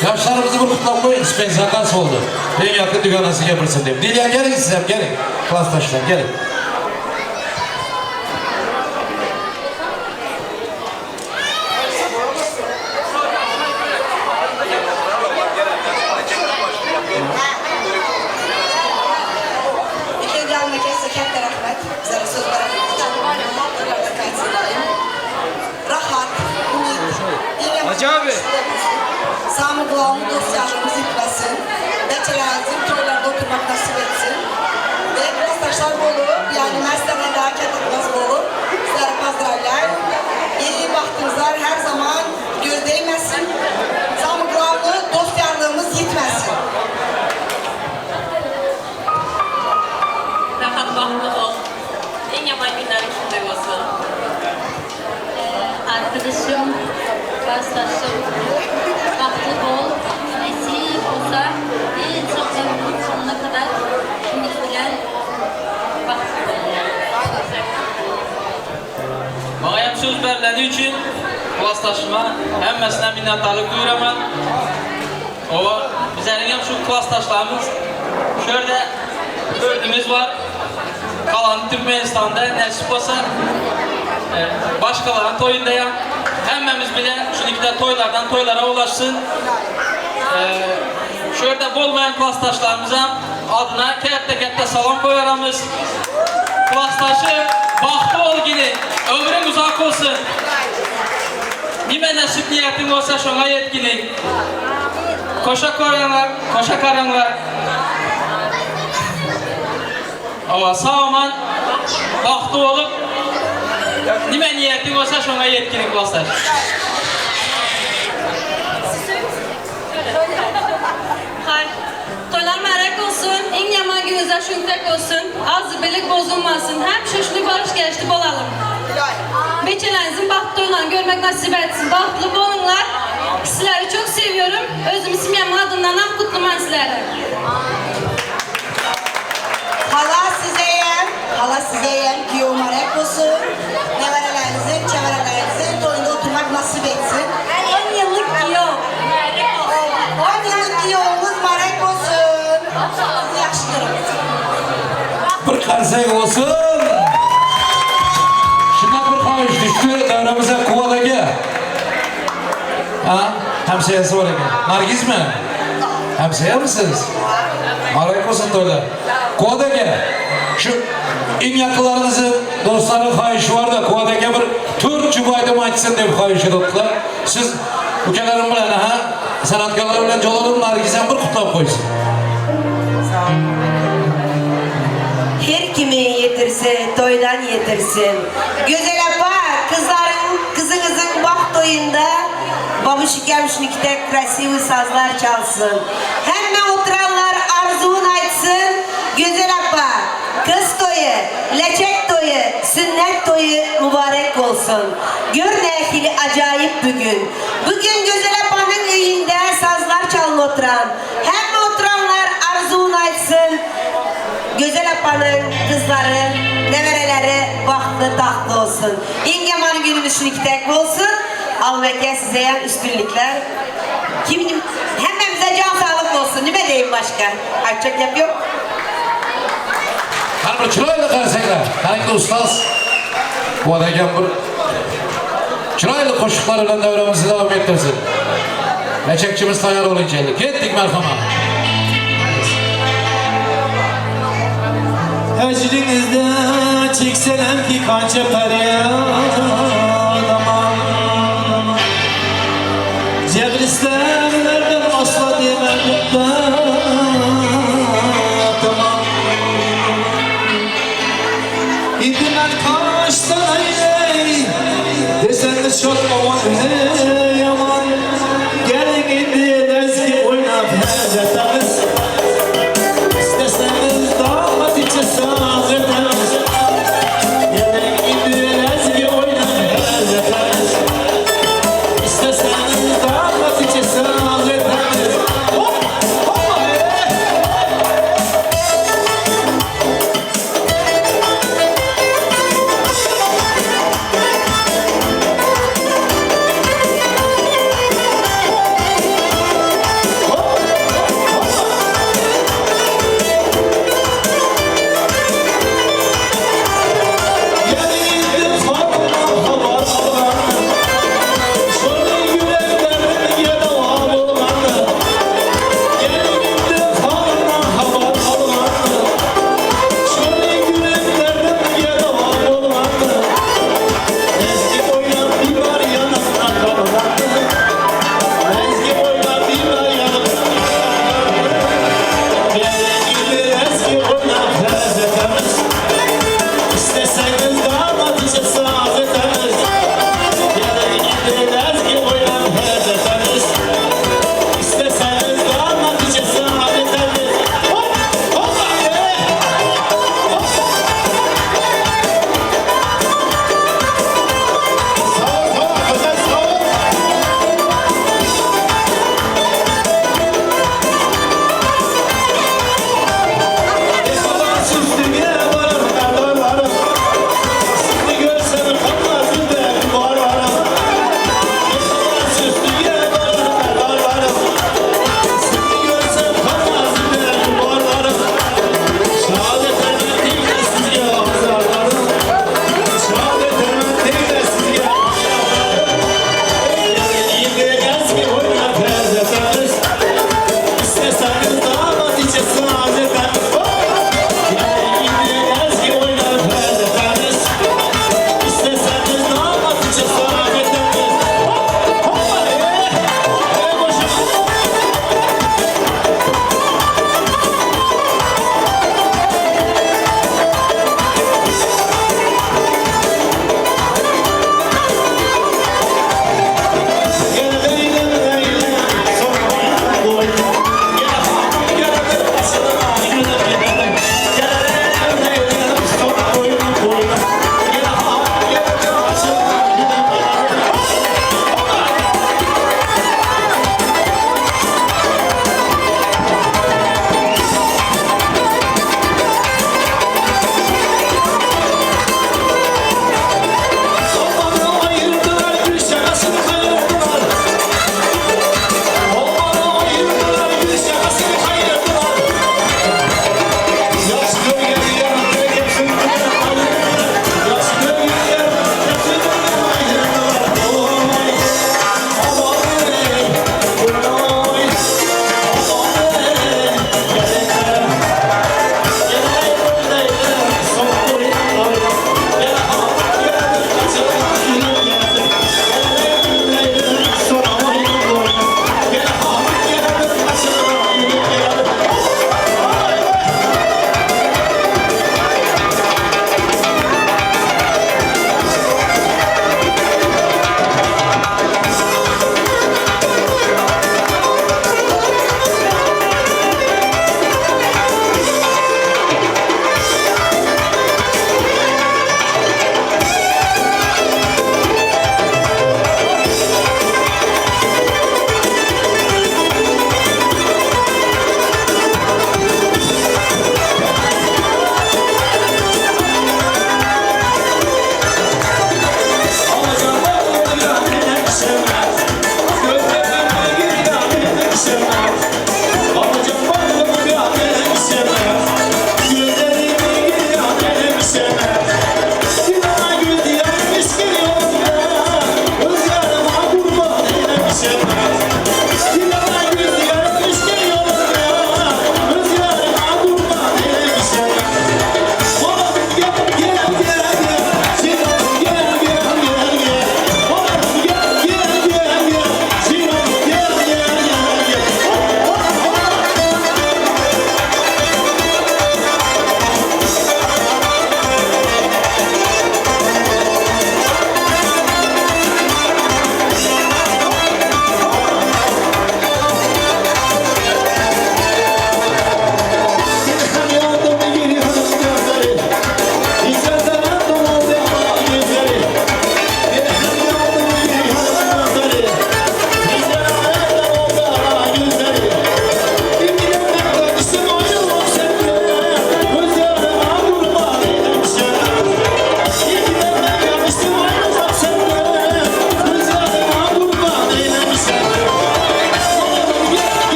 Ýaşlarymyzy bir gutlap goýuň, spek zakaz boldy. Iň ýakyn düganasy gepirsin diýip. Dilýa geliň sizem geliň. Klasdaşlar geliň. İlk önce almak katta rahmat. Bizlere söz Rahat, umid, Hacı abi. Sağ kulağını dost yarlığımız itmesin. Beçelerimizin toylarda oturmak nasip etsin. Ve klastaşlar bolup, yani Mersin'den daha ketmez bolup, sizlere pozdravlar. İyi baktığınızlar her zaman göz değmesin. Sağ kulağını dost yarlığımız yitmesin. Rahat bagtly bol. Iň ýaman günleriň şunday bolsun. Arkadaşım, klasdaşym, bagtly bol, nesip bolsa en çok ömrüň sonuna kadar ümit bilen bagtly bol. Maňa hem söz berileni üçin klasdaşyma hemmesine minnetdarlyk duýuraman. O bizleriň hem şu klasdaşlarymyz şu ýerde dördümüz bar. Kalan Türkmenistanda nesip bolsa e, başkalaryň toýunda hem hemmemiz bile şunikide toýlardan toýlara ulaşsyn. E, şu ýerde bolmaýan klasdaşlarymyza adyna kätde-kätde salam goýaramyz. Klasdaşym bagtly bol gini, ömrüň uzak bolsun. Nime nesip niýetiň bolsa şoňa ýetginiň. Koşa koranlar, koşa karanlar. Ama sağ aman, bagtly bolup, nime niýetiň bolsa şoňa ýetginiň klasdaş. Hay. Toylar mübarek olsun. En yaman gününüzler şüntek olsun. Az birlik bozulmasın. Hem şaşlı barış gelişti olalım. Beçelerinizin bahtlı toylarını görmek nasip etsin. Bahtlı olunlar. Sizleri çok seviyorum. Özüm simyamın adından ham kutluman sizleri. Hala sizeyem, hala sizeyem ki mübarek olsun. Nevarelerinizin, çevrelerinizin toyunda oturmak nasip etsin. 10 yıllık giyo. 10 yıllık giyomuz mübarek olsun. Sizi yaxşı görürüm. Bir qarsak olsun. Shundan bir xohish tushdi davramizga Quvvat aka. Ha, hamsoyasi bor ekan. Nargizmi? Hamsoyamisiz? Muborak bo'lsin to'ylar. Quvvat aka, shu eng yaqinlaringizni do'stlari xohishi borda Quvvat aka bir to'rt jufa aytim aytsin deb xohish etdilar. Siz ukalarim bilan ha, san'atkorlar bilan Jalolim Nargiz ham bir qutlab qo'ysin. Her kimi yetirse toydan yetirsin. Güzel apa, kızların, kızınızın baht toyunda babuşikam şunikte krasivi sazlar çalsın. Hemme oturanlar arzuun aytsın. Güzel apa, kız toyu, leçek toyu, sünnet toyu mübarek olsun. Gör ne hili acayip bugün. Bugün Güzel apanın evinde sazlar çalın oturan. Hemme oturanlar arzuun aytsın. Güzel apanın kızları, nevereleri bahtlı tahtlı olsun. En yaman günümüz şuniktek olsun. Alveke size yan üstünlükler. Kimin, hemmemize can sağlık olsun. Ne diyeyim başka? Açacak yap yok. Har bir chiroyli qarsaklar. Qarang ustoz Quvvat akam bir chiroyli qo'shiqlar bilan davramizni davom ettirsin. Lachakchimiz tayyor bo'ling Ketdik marhamat. Hecrinizde çeksenem ki kança feryat aman Cebr isteyenlerden asla demem müddet aman İndi ben kaçtan ey Desen de çok aman hey aman Gelin indi lezgi oynap hecetemiz İsteseniz damat içe saz ederiz. Gelin indi lezgi oynap hecetemiz. İsteseniz damat içe saz ederiz. Hop hop be!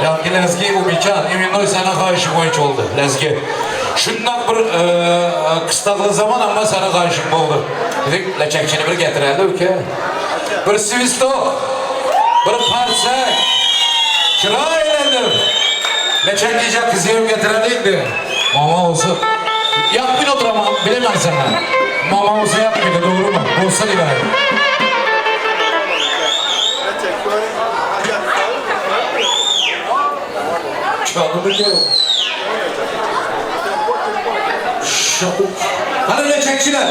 Ýaňky Lezgi Umytjan, imennoý seniň haýyşyň boýunça boldy, Lezgi. Şundak bir kystagly zaman amma seniň haýyşyň boldy. Biziň leçekçini bir getiräli öke. Bir swistok, bir parsek. Çyraýlandyr. Leçek gijek kyzy hem getireli indi. Mama bolsa ýakmyn oturamam, bilemän seni. Mama bolsa ýakmydy, dogrumy? Bolsa diýäýin. Hany leçekçiler?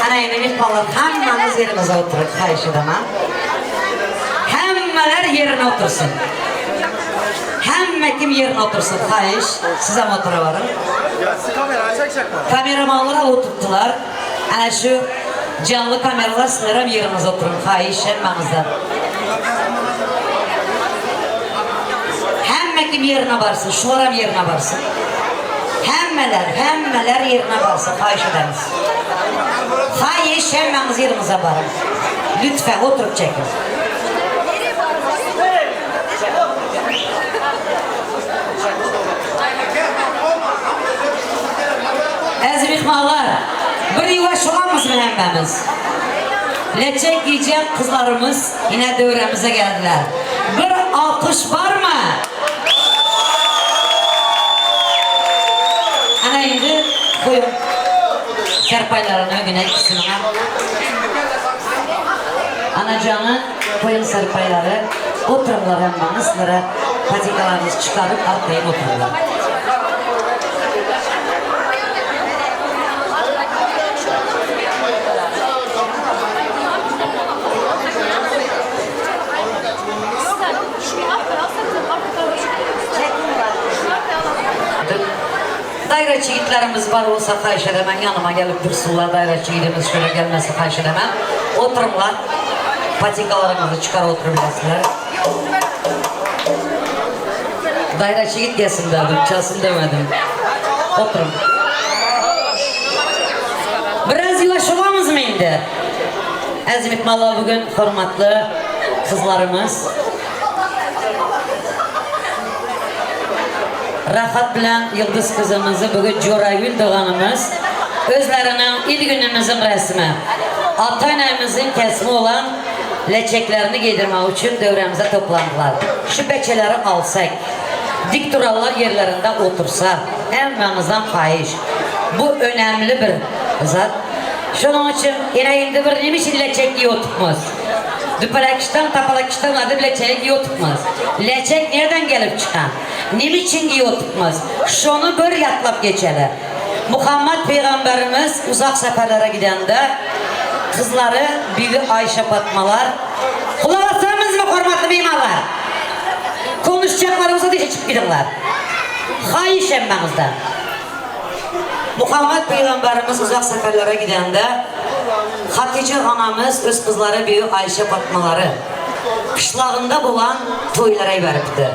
Ana endi mehmonlar hammamiz yerimizga o'tirib xahish edaman. Hammalar yerine otursun. Hamma kim yerine otursun xahish. Siz ham o'tiraverin. Kameramanlar oturttular. Ana shu canlı kameralar sizlar ham yeringizga o'tiring xahish hammangizdan. Hamma kim yerine barsın, shular ham yerine barsın. Hammalar, hammalar yerine barsın, xahish edamiz. Xahish hammangiz yeringizga boring. Lütfen o'tirib chekin. Aziz mehmonlar, bir yuvaş olamizmi hammamiz? Leçek giyecek kızlarımız yine devremize geldiler. Bir alkış var mı? Ana endi qo'ying sarpaylarini ögüne ikisini ham. Anacığını koyun sarpayları. Otururlar hammamiz sizlere patikalarınızı çıkarıp atlayın otururlar. Dairəçi yiğitlerimiz var olsa xahiş edemem. Yanıma gelip dursunlar. Dairəçi yiğitimiz şöyle gelmesi xahiş edemem. Otururlar. Patikalarınızı çıkar oturabilirsiniz. Dairəçi yiğit gelsin dedim. Çalsın demedim. Oturun. Biraz yavaş olamız mı indi? Əziz mehmonlar bugün hörmətli kızlarımız Rahat bilan Yıldız kızımızı bugün Coragül doğanımız özlerinin ilk günümüzün resmi ata-anamızın kesimi olan leçeklerini giydirmek için devremize toplandılar. Şu beçeleri alsak, dik durarlar yerlerinde otursa, hemmemizden xahiş. Bu önemli bir zat. Şunun için yine indi bir neymiş leçek giy oturtmaz. Düpelekişten tapalakişten adı leçeği giy oturtmaz. Leçek nereden gelip çıkan? Ne için giy oturtmaz? Şunu bir yatlap geçeli. Muhammed Peygamberimiz uzak seferlere gidende kızları Bibi Ayşe Fatmalar Kulak asarmız mı hürmetli mimarlar? Konuşacaklarımıza dişe çıkıp gidiyorlar. Xahiş emmemizden. Muhammed Peygamberimiz uzak seferlere gidende. Hatice anamız öz qızları büyü Ayşe Fatmaları qışlağında bolan toylara yiberipti.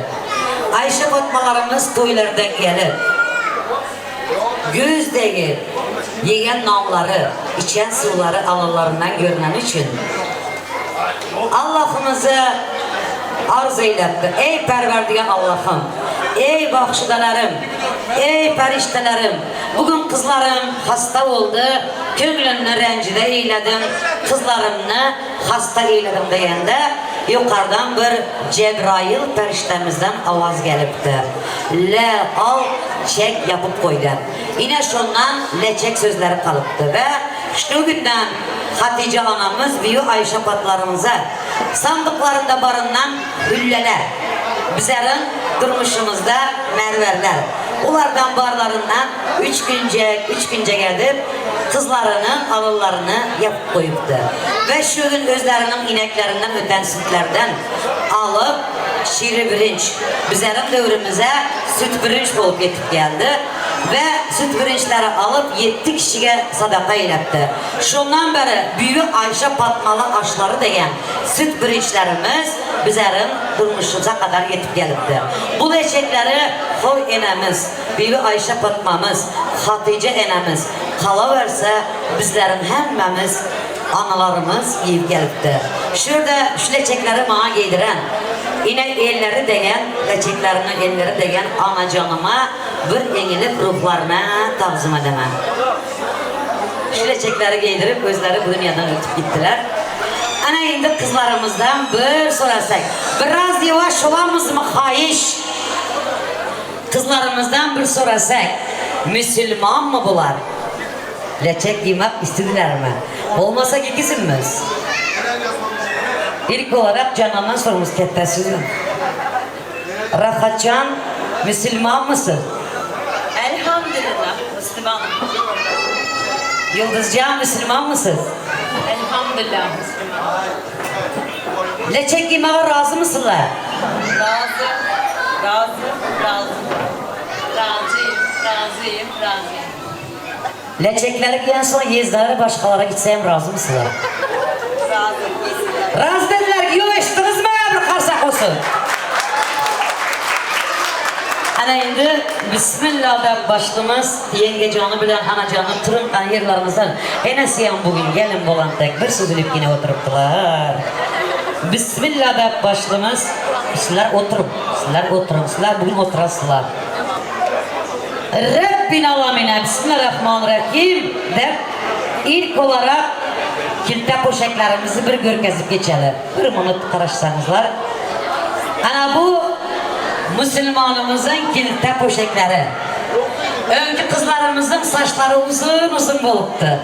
Ayşe Fatmalarımız toylardan gelip, göz degip, yegen nanları, içen suvları alınlarından görüneni içün, Allahımızı arz eylepti, Ey Perverdigar Allahım, ey bahşidelerim, ey periştelerim, bugün qızlarım hasta oldı, köñlümni rencide eyledim, qızlarımnı hasta eyledim degende, yuqarıdan bir Cebrail periştemizden avaz kelipti, Le al, çek yapıp qoy dep. İne şondan leçek sözleri qalıptı ve şu günden Hatice anamız büyü Ayşe patlarımıza sandıqlarında barından hülleler, bizerin durmuşımızda merverler, olardan barlarından üç küncek, üç küncek edip, qızlarınıñ alınlarını yapıp qoyuptı. Ve şu gün özleriniñ ineklerinden öten sütlerden alıp, şiri birinç, bizerin devrimize süt birinç bolıp yetip geldi ve süt birinçleri alıp yetti kişige sadaqa eylepti. Şondan beri Büyü Ayşe Patmalı aşları degen süt birinçlerimiz bizerin durmuşımıza qadar yetip gelipti. Bu leçekleri hoy enemiz, Büyü Ayşe Patmamız, Hatice enemiz, qalaverse bizlerin hemmemiz analarımız yeyip gelipti. Şu yerde şu leçekleri maña giydiren, ine elleri degen, leçeklerini elleri degen anacanıma bir eñilip ruhlarına tağzım edemen. Şu leçekleri giydirip özleri bu dünyadan ötip gittiler. Ana endi qızlarımızdan bir sorasak, biraz yavaş olamızmı, haiş? Qızlarımızdan bir sorasak, müsülmanmı bular? Leçek giymek istedilermi? Olmasa giygizinmiz. İlk olaraq Canandan sorumuz kettesiz. Rahatcan, müsülmanmısız? Elhamdülillah, müslümanım. Yıldızcan, müsülmanmısız? Elhamdülillah, müslümanım. Leçek giymeğe razı mısınlar? Razı, razı, razı. Razıyım, razıyım, razıyım. Leçekleri giyen soñ yezleri başqalara gitse em razı mısılar? Razı, giysinler. Razı dediler, yoq eşittiñizmi, bir qarsaq olsun. Ana endi Bismilla dep başlımız, yengecanı bilen anacanı turınqan yerlerimizden enesi em bugün gelin bolan tek bir süzülip kene oturıptılar. Bismilla dep başlımız, sizler oturıñ, sizler oturıñ, sizler bugün oturasızlar. Rabbin alamine, Bismillahirrahmanirrahim, dep, ilk olaraq kilte poşeklerimizi bir körkezip keçeli. Bir minut qaraşsañızlar. Ana bu musulmanımızıñ kilte poşekleri. Öñki qızlarımızıñ saçları uzun-uzun bolıptı.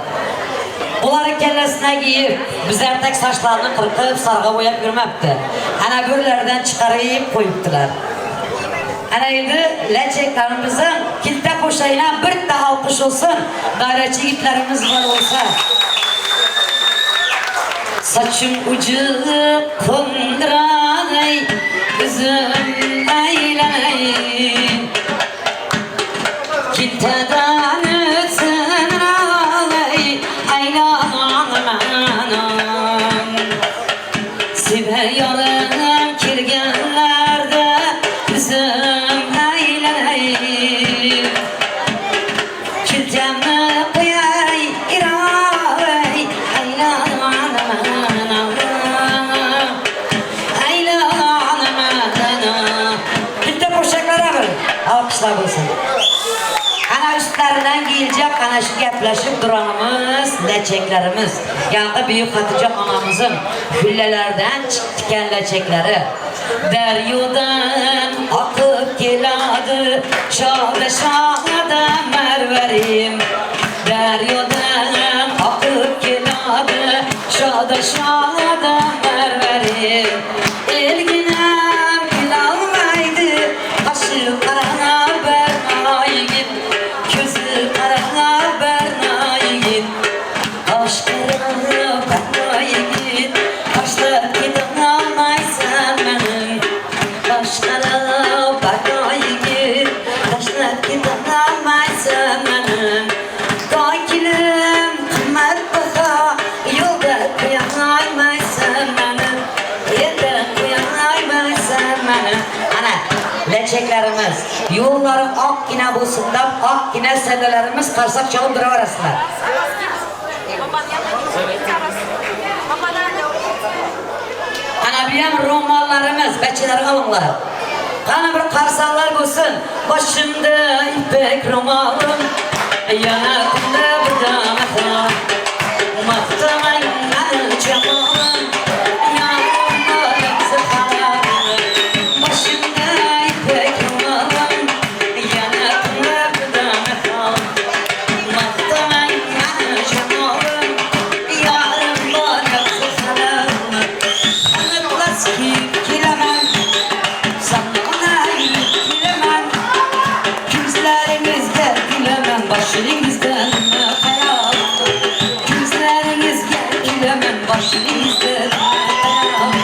Buları kellesine kiyip, bizler tek saçlarını qırqıp, sarığa boyap yürmepti. Ana birlerden çıqarıp qoyuptılar. Ana endi leçeklerimizniñ kilte poşayına bir de alqış olsun, ğayretçi yigitlerimiz bar olsa. Saçım ucu qondıray, üzüm aylanay. Kilteden ötsin ay, aylanam. Sever yarım kelgenlerde üzüm aylanay. Kiltemni qoyay iray, aylanam. Aylanam. Kilte poşaklar bir alqışlar bolsun. Ana üstlerinden giyilecek ana şu gepleşip duranımız leçeklerimiz. Yañı büyük Hatice anamızıñ hüllelerden tiken leçekleri. Deryodan aqıp keladı şada-şada merverim. Deryodan aqıp keladı şada-şada merverim. Elginem kelalmaydı qaşı qara berna yigit, közü qara berna yigit. Qaş qara berna yigit, taşlap ketalmaysan meni. Qaş qara berna yigit, taşlap ketalmaysan meni. Kokilim qımmat baha. Yollary akgina bolsun dap akgina sellelerimiz karsak çalyp durawersinler. Ana buyam ro'mollarimiz, bachalar olinglar. Qani bir qarsaklar bo'lsin. Boshimda ipek ro'molim, yanaqimda bir dona xirol. Maqtamang mani jamolim, yorim bor halolim. Boshimda ipek ro'molim, yanaqimda bir dona xirol. Maqtamang mani jamolim, yorim bor halolim. Atlas kiyib kelaman, zamona yiyib kelaman. Ko'zlaringizga kulaman, boshingizda nima xayol? Ko'zlaringizga kulaman, boshingizda nima xayol?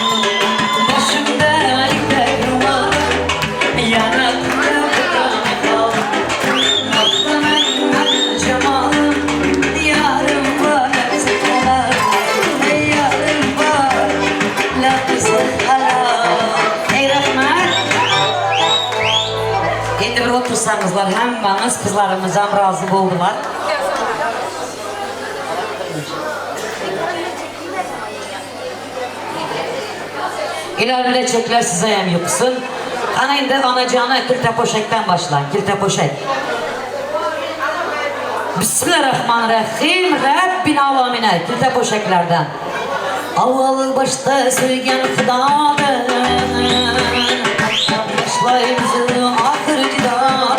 Boshimda ipak ro'molim, yanaqimda bir dona xol. Maqtamang mani jamolim, yorim bor halol. Ey yorim bor, lafzi halol. Ey rahmat. Endi bir otursangizlar hammamiz qizlarimiz ham rozi bo'ldilar. Ilar bilecekler size hem yuqsun. Ana endi anacağına kilta poşakdan başlan. Kilta poşak. Bismillahirrahmanirrahim. Rabbil alamin. Kilta poşaklardan. Avval başta söygen Xudodan başlaymiz oxir jidodan.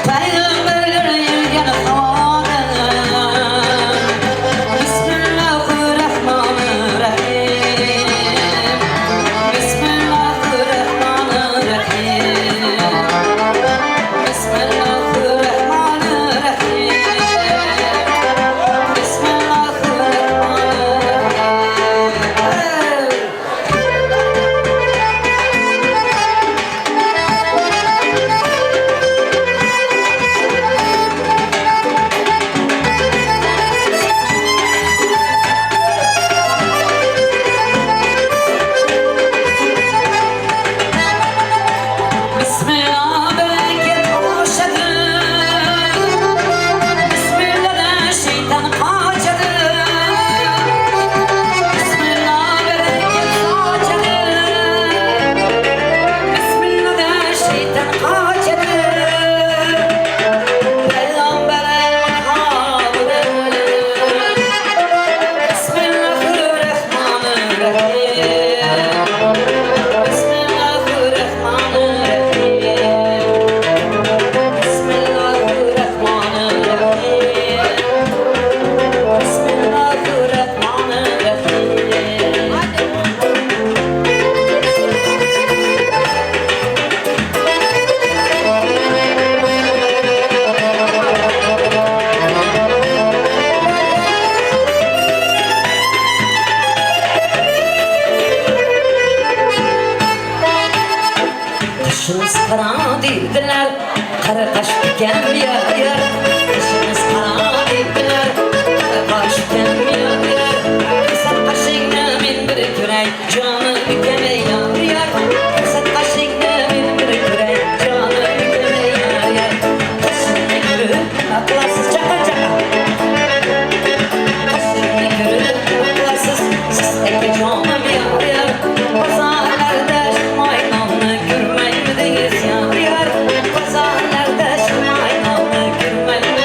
Payg'ambarlar yurgan havodan. Bismillahirrahmanirrahim. Bismillahirrahmanirrahim. Bismillahirrahmanirrahim. Bismillahirrahmanirrahim. Bismillah bereket boşadı. Bismillah'dan şeytan kaçadı. Bismillah bereket saçadı. Bismillah'dan şeytan kaçadı. Peygamberin makamıdır. Bismillahirrahmanirrahim. Bismillahirrahmanirrahim. Bismillahirrahmanirrahim. Bismillahirrahmanirrahim. Qaşımız qara dediler, qara qaş ekan yar yar. Qaşımız qara dediler, qara qaş ekan yar yar. Ko'rsat qashingni men bir ko'ray, jonim ukam ey yar yar. Ko'rsat qashingni men bir ko'ray, jonim ukam ey yar yar. Qashingni ko'rib nima qilasiz chaqa chaqa? Qashingni ko'rib nima qilasiz siz akajonim yar yar? Bozorlarda maynonni ko'rmaymidingiz yar yar? Bozorlarda maynonni ko'rmaymidingiz.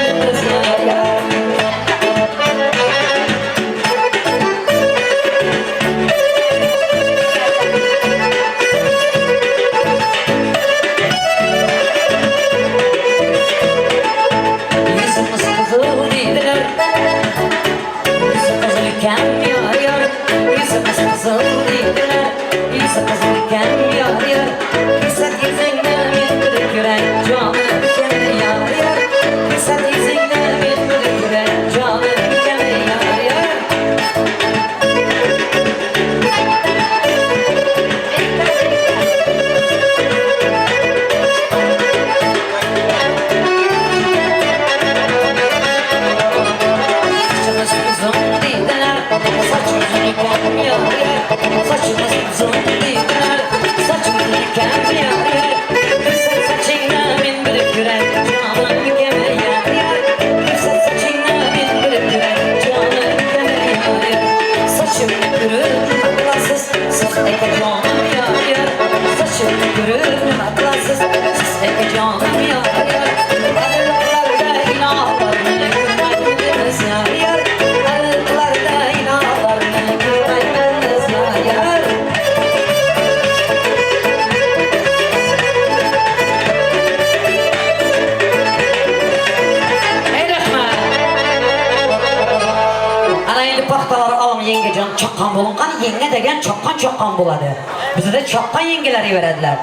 Çakgan boluň gany ýeňňe degen çakgan çakgan bolady. Bizede çakgan ýeňňeler iberediler.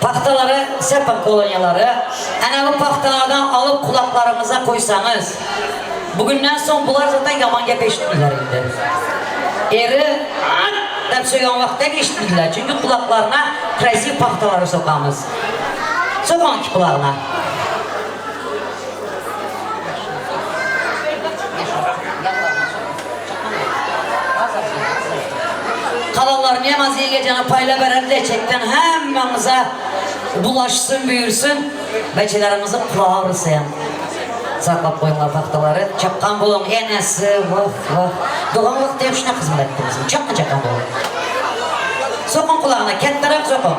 Pagtalary sepiň koloniýalary. Ana bu pagtalardan alyp gulaklaryňyza koýsaňyz. Bugünden soň bular zaten ýaman gep eşitmediler indi. Eri At! Dep sögen wagtda eşitmediler. Çünki gulaklaryna krasiw pagtalary sokamyz. Sokaň ki gulagyna. Kalanlaryny hem az ýeňňejana paýla beren leçekden hemmäňize bulaşsyn, büýürsün. Beçelerimizi kulagy agyrsa hem saklap goýuňlar pagtalary. Çakgan boluň enesi, wah, wah. Dogan wagty hem şuna hyzmat etdiňizmi? Çakgan çakgan boluň. Sokuň kulagyna, ketderäk sokuň.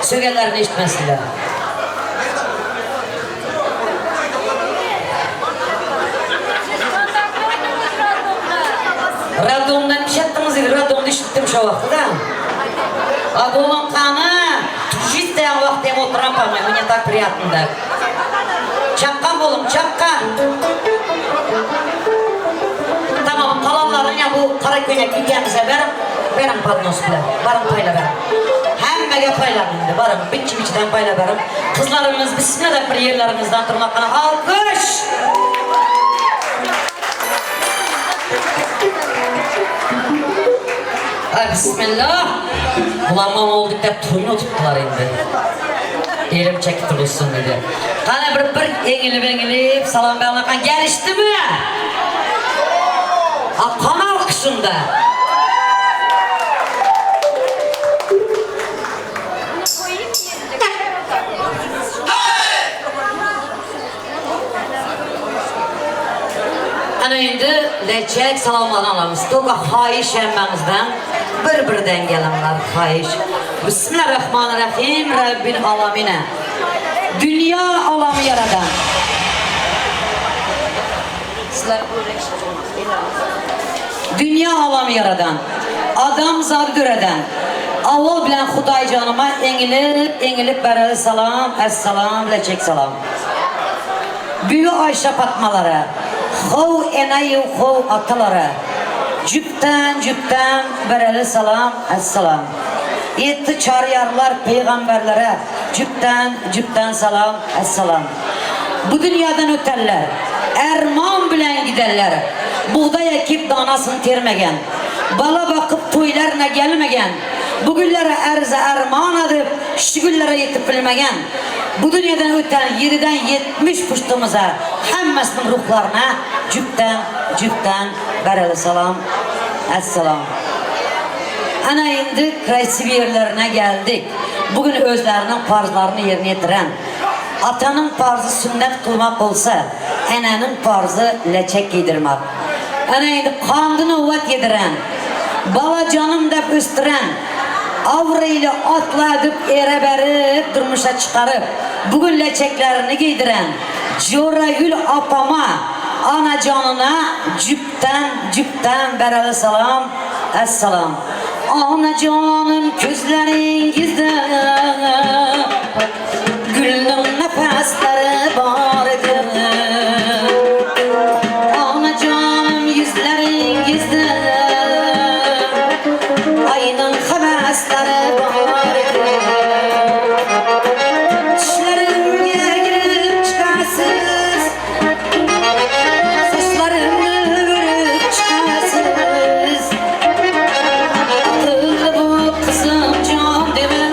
Sögenlerini eşitmesinler. Radomdan işetdiňiz diýdi, radomda işitdim şo wagty-da. A bolaňkany tujit diýen wagty hem oturan po-moýmu ne tak priýatno da. Çakgan boluň, çakgan! Tamam, galanlaryny ýa bu gara köýnekli ýeňňize beriň, beriň podnos bilen, baryň paýla beriň. Hemmege paýlaň indi, baryň, biçi-biçiden paýla beriň. Gyzlarymyz bismillah bir ýerleriňizden turmakgana alkyş! Ay bismillah! Bular maňa oldy dep toýuna tutdular indi. Elim çekip turulsun dedi. Gana bir bir eňilip eňilip salam bermakan gelişdimi? A kan alkyşynda. Ana indi leçek salamlaryny alamyz. Toka haýyş hemmäňizden bir birden geliňler haýyş. Bismillah-Rahmanir-Rahim Rabbil alamine. Dünýä alamy ýaradan. Dünýä alamy ýaradan. Adamzady döreden. Awal bilen Hudaýjanyma eňilip eňilip bereli salam Esselam leçek salam. Bübi Aýşa Patmalara, how eneýu how atalara, jüpden jüpden bereli salam Esselam. Ýetdi çaryýarlar pygamberlere, jüpden jüpden salam Esselam. Bu dünýadan ötenler, erman bilen gidenler, bugdaý ekip danasyny termegen, bala bakyp toýlaryna gelmegen, bu günlere erze erman edip, şu günlere ýetip bilmegen, Bu dünýeden öten ýediden 70 puştymyza hemmesiniň ruhlaryna jüpden jüpden bereli salam Esselam. Ana indi krasiw ýerlerine geldik. Bu gün özleriniň parzlaryny ýerine ýetiren. Atanyň parzy sünnet kylmak bolsa, enäniň parzy leçek geýdirmek. Ana indi kandy nowbat ýediren, bala janym dep ösdüren, Abraýly atla edip ere berip durmuşa çykaryp, bu gün leçeklerini geýdiren Joragül apama, anajanyna jüpden jüpden bereli salam, Esselam. Anajanym közleriňizde Gülüň nepesleri bar idi. Anajanym ýüzleriňizde Aýdyň höwesleri bar idi. Düşlerimge girip çykarsyz, Saçlarymy örüp çykarsyz. Akylly bu gyzym jan deme.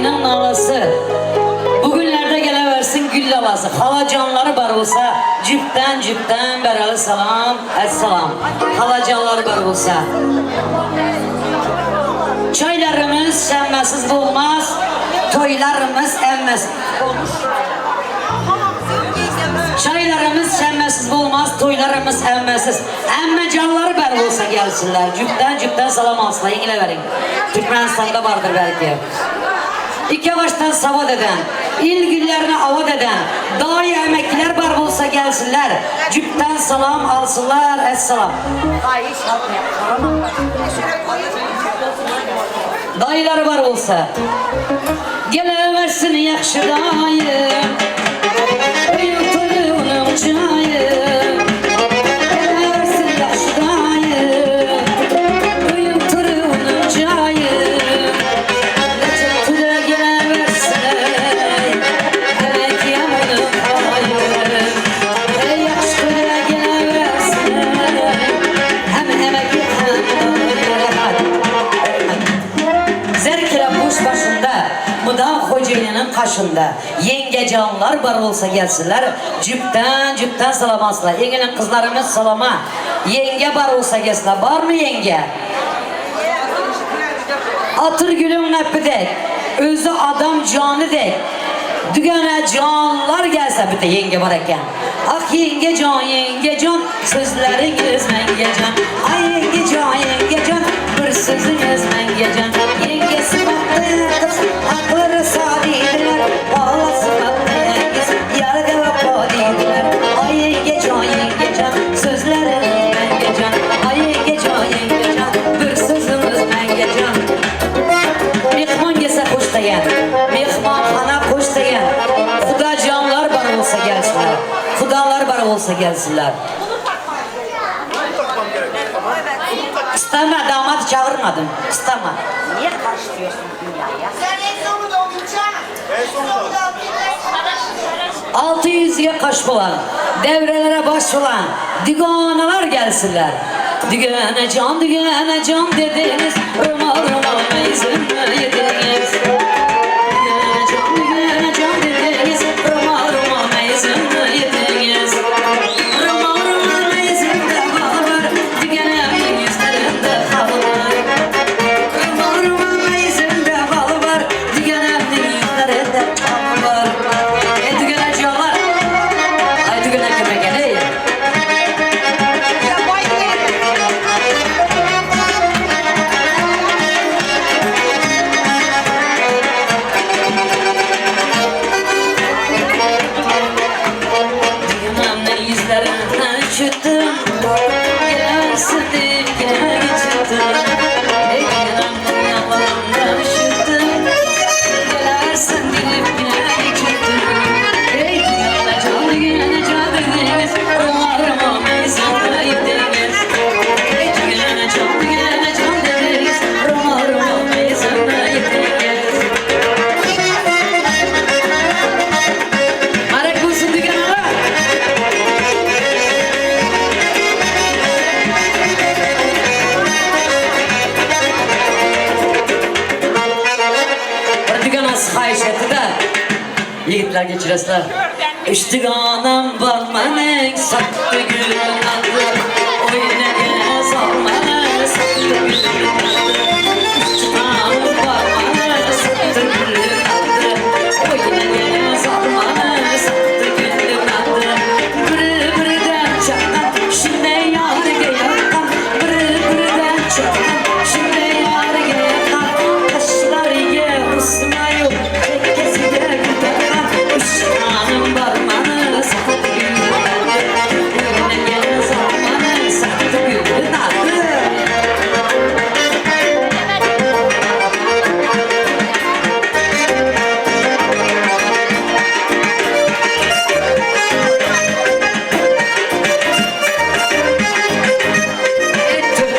Naýynyň nalasy. Bu günlerde gelewersin gül lalasy. Halajanlary bar bolsa jüpden jüpden bereli salam, esselam. Halajanlary bar bolsa. Çaylarymyz şemmesiz bolmaz, toýlarymyz emmesiz. Çaylarymyz şemmesiz bolmaz, toýlarymyz emmesiz. Emmejanlary bar bolsa gelsinler. Jüpden jüpden salam alsynlar. Ýeňileweriň. Türkmenistanda bardyr belki. Iki başdan sawat eden, il günlerini avat eden, daýy emekliler bar bolsa gelsinler. Jüpden salam alsynlar. Esselam. Daýylary bar bolsa. Gelewersin ýagşy daýy. Öýüň toýunyň jaýy. Gelewersin ýagşy daýy. Öýüň toýunyň jaýy. Recep tüle gelewersin. Emekliyem onuň paýy. Ey ýagşy tüle gelewersin. Hem emekli hem daýy. Zer kelepbuş başynda, mudam hojaýynynyň gaşynda. Ýeňgejanlar bar bolsa gelsinler, jüpden jüpden salam alsynlar. Eňelen gyzlarymyz salama. Ýeňge bar bolsa gelsinler. Barmy ýeňge? Atyr gülüň nepi dek, özi adam jany dek. Dügene janlar gelse, bitte ýeňge bar eken. Ah ýeňge jan, ýeňge jan, sözleriňiz meňge jan. Ay ýeňge jan, ýeňge jan, bir sözüňiz meňge jan. Ýeňgesi bakdy gyz, akly rysal diýdiler. Balasy bakdy gyz, ýarga wepa diýdiler. Ay ýeňge jan, ýeňge jan, sözleriňiz meňge jan. Ay ýeňge jan, ýeňge jan, bir sözüňiz meňge jan. Myhman gelse hoş diýen, myhmanhana hoş diýen. Hudajanlar bar bolsa gelsinler. Hudalar bar bolsa gelsinler. İsteme damadı çağırmadım. İsteme. Niye karıştırıyorsun dünyaya? Sen en sonunda olacaksın. En sonunda. 600'ye kaş bulan, devrelere baş olan diganalar gelsinler. Dügene can, dügene can dediniz, Roma Roma meyzimle yediniz. Dügene can, dügene can dediniz, Roma Roma meyzimle yediniz. Roma Roma meyzimde bal var, dügenemin yüzlerinde hal var. Roma Roma meyzimde bal var, dügenemin yüzlerinde hal var. E dügene canlar, ay dügene köpek ey. Düğümümden yüzlerinden üşüttüm. Gelsin diye geçirdim. Ey düğümümden yanlarından üşüttüm. Gelsin diye geçirdim. Ey düğümüne can düğümüne can dediniz. Ruhlarıma mezarına yediniz. Ey düğümüne can düğümüne can dediniz. Ruhlarıma mezarına yediniz. Arek bolsun düğümüne. Bir düganası haýyş etdi-de, ýigitler geçiresler. Üç düganam bar meniň, satdy gülün ady. Oýnaga salmany, satdy gülün ady. Üç düganam bar meniň, satdy gülün ady. Oýnaga salmany, satdy gülün ady. Biri-birden çakgan, şunday ýarga ýakgan. Biri-birden çakgan, şunday ýarga ýakgan. Kaşlaryga usmaýup, tekkesige gül takan. Üç düganam bar meniň, satdy gülün ady. Oýnaga salmany, satdy gülün ady.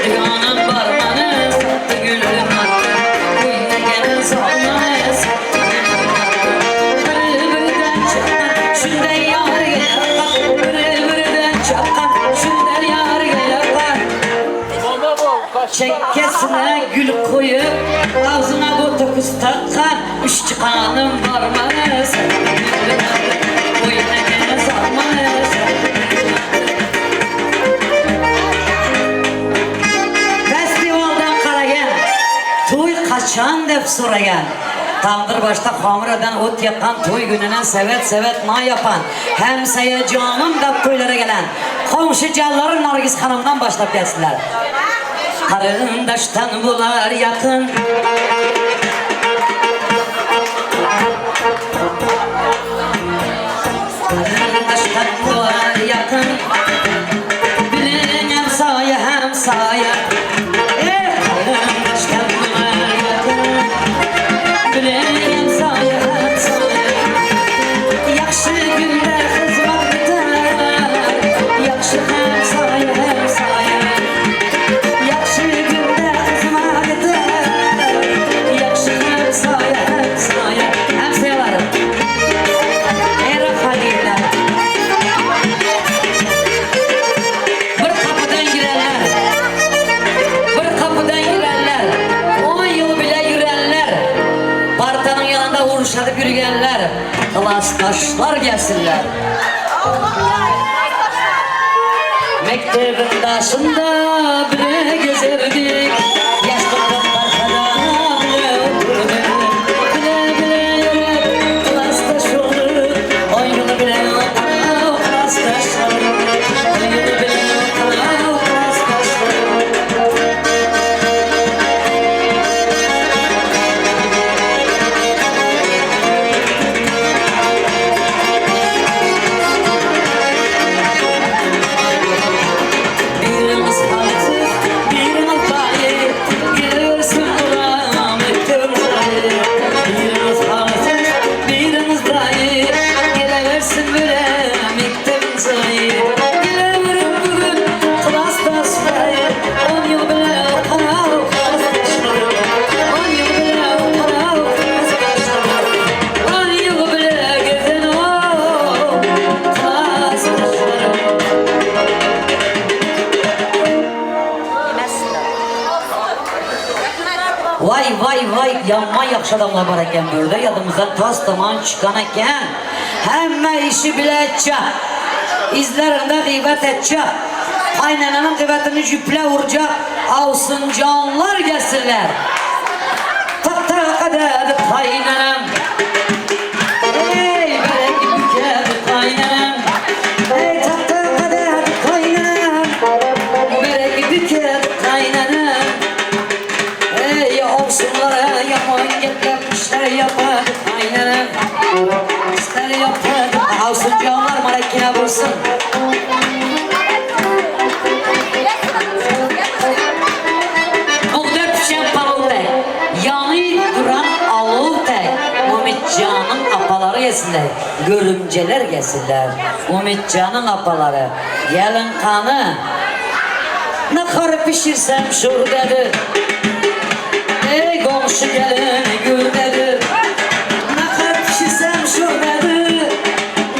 Dünyanın barmanı sattı gülüm attı. Oynagene salmanı sattı gülüm attı. Biri birden çakkan, şunday yarga yakkan. Biri birden çakkan, şunday yarga yakkan. Çekkesine gül koyup, ağzına botu Öküz takan üç çykanym barmyş? Oýnaýan zarmyş? Festivaldan qaragan, toý kaçan dep soragan, Tandır başda hamur eden, ot yakan, toy gününe sevet-sevet nan yapan, Hemseye canım dep toýlara gelen, komşu canları Nargiz hanımdan başlap gelsinler. Karındaştan bular yakın. Karındaştan bular yakın. Bilin hemsaye hemsaye. Ey karındaştan bular yakın. Bilin hemsaye hemsaye. Yaxşı günde hizmet biter. Yaxşı hemsaye hemsaye. Yaxşı günde hizmet eder. Yaxşı hemsaye hemsaye. Hemsayelarım. Ey Rahaliyler. Bir kapıdan girenler. Bir kapıdan girenler. 10 yıl bile yürüyenler. Partanın yanında vuruşadıp yürüyenler. Klastaşlar gelsinler. Mektebin taşında bile gezerdik. Yaşlıktan arkada bile oturduk. Bile bile yürüp klastaş olduk. On yılı bile okula klastaş olduk. On yılı bile okula klastaş olduk. Birimiz halsız, birimiz dayı, geliversin ulan mektebin dayı. Birimiz halsız, birimiz dayı, geliversin bile mektebin dayı. Geliverin bugün klastaş dayı, 10 yıl bile okula klastaş 10 yıl bile okula klastaş 10 yıl bile gezen o klastaşlarım. Vay vay vay yaman yaxşı adamlar var eken burada yadımızdan tas tamam çıkan eken. Hemme işi bilecek. İzlerinde gıybet edecek. Kaynananın gıybetini jüple vuracak. Avsın canlar gelsinler. Tahta kader kaynanam. Ey berek büker kaynanam. Ey tahta kader kaynanam. Berek büker kaynanam. Ey olsunlara yaman getirip işler yapar kaynanam. İşler yapar. Avsın canlar marakine vursun. Buğda pişen palov tek, yanı duran alov tek. Ümitcan'ın apaları gelsinler, görümceler gelsinler. Ümitcan'ın apaları, gelin kanı. Ne karı pişirsem şuradadır. Ey komşu gelin gürdedir. Ne karı pişirsem şuradadır.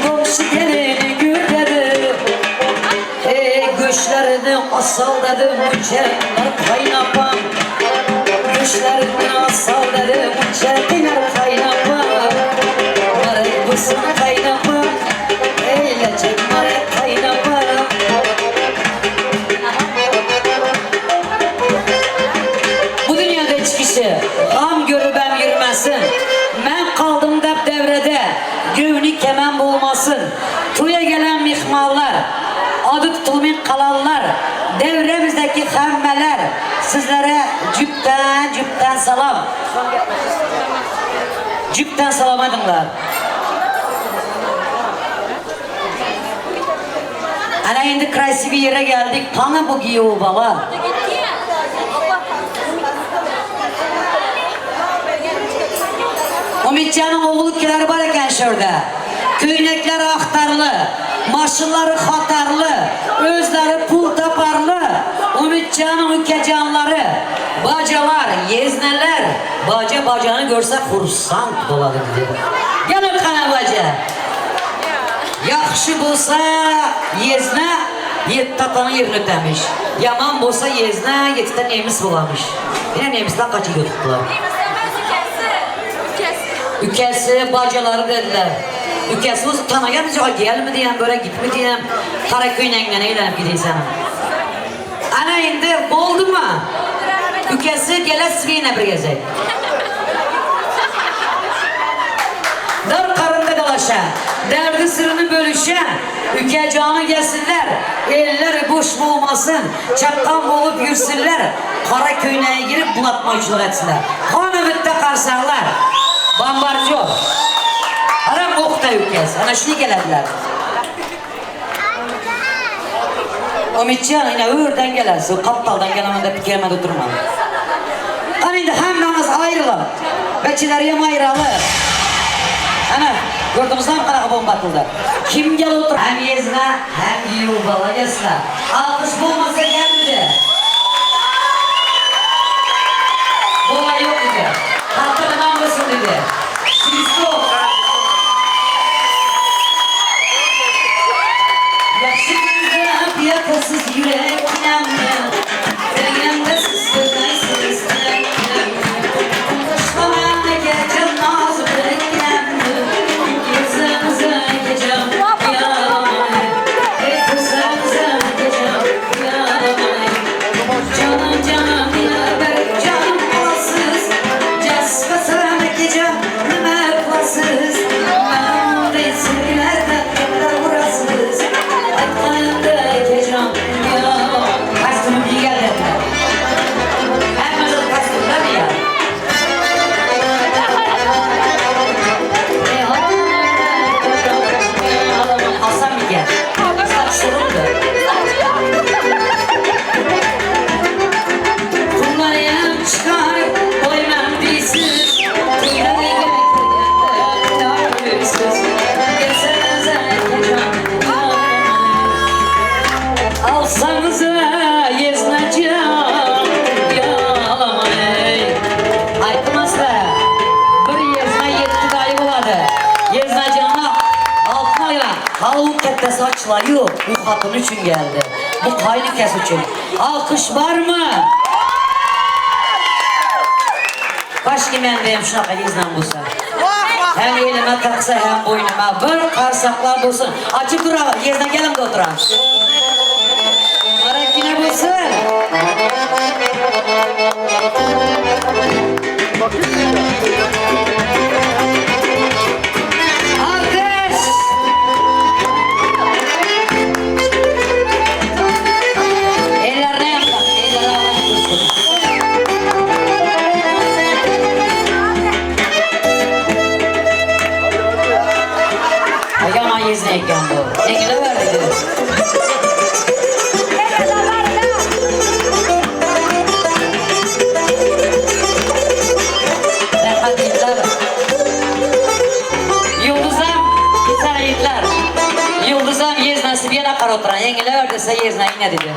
Komşu gelin gürdedir. Ey güçlerini asal dedi mükemmel kaynapam. Güçlerini asal dedi mükemmel kaynapam. Marek busun kaynapam. Eylecek marek kaynapam. Bu dünyada hiç kişi gam görüp hem yürümesin. Men kaldım dep devrede, gövni kemen bulmasın. Tuya gelen mihmanlar, adı tutulmayan kalanlar, devremizdeki hemmeler, sizlere cüpten cüpten salam. Cüpten salam edinler. Ana indi krasivi yere geldik. Kanı bu giyiyor baba. Ümitcan'ın oğlu var eken şurada. Köynekleri aktarlı, maşınları hatarlı, özleri pul taparlı. Ümitcan'ın ülkecanları, bacalar, yezneler, baca bacanı görse hursant boladı dedi. Gelin kana baca. Yaxşı bolsa yezne, yetti atanın yerini ötemiş. Yaman bolsa yezne, yetti nemis bolamış. Yine nemisler kaçı tuttular. Ükesi, bacalary dediler. Ükesi bolsa tanaýan bizi, aý gelmi diýýän, böre gitmi diýýän, gara köýnegiňden eýlenip gideý seniň. Ana indi boldumy? Ükesi gelesizmi ýene bir gezek? Dar karynda dalaşa, derdi syryny bölüşe, üke jany gelsinler, elleri boş bolmasyn, çakgan bolup ýürsünler, gara köýnege girip bulatmaýçylyk etsinler. Hany bitte karsaklar? Bombardýor. Ana okda ükesi. Ana şuny gelediler. Umytjan ine örden gelersiz, gapdaldan gelemen dep pikireme oturma. Hany indi hemmäňiz aýrylyň. Beçileriyem aýyraly. Ana, gördüňizmi garaga bomba atyldy. Kim gelip otur? Hem ýezne, hem giýew bala gelsine. Alkyş bolmasa gelmedi. Bola ýok idi. Hatyrynam bolsun dedi. Swistok. Ýagşy günde pyýadasyz ýürek ýandy. Bilgende siz sözleýsiz tileklemni. Taşlamaň ekejem nazy bileklemni. Gezenize ekejem ýaramay. Getirseňize ekejem ýaramay. Janym janym diýer janym alasız. Jaspasam ekejem nime kylasyz. Mende sevgilerden kimler vurasız. Aýtganda ekejan ýa. Kostýum giýer dediler. Hemme zat kostýumda diýýär. Alsam eken. Saç şurupdy. Pullaryňam çykaryp goýmam diýsiz. Alsaňyza ýeznajan ýalamay. Aýtmasa bir ýezna ýetdi daýy bolady. Ýeznajana altyn aýran. Haly ketde saçlary ýok. Bu hatyny üçin geldi. Bu kaýnykesi üçin. Alkyş barmy? Kaşki mende hem şunaka ýeznam bolsa. Hem elime taksa hem boýnuma bir garsaklar bolsun. Açyp dur aga, ýezna gelimde oturan. Marakine bolsun. Alkyş! Ellerine ýaprak, elleri aglanyp dursun. Ýaman ýezne eken bu. Eňileber dedi. Rahat ýigitler. Ýyldyzam, gitara ýigitler. Ýyldyzam ýeznesi bilen akar oturan. Eňileber dese ýezne ine dedi.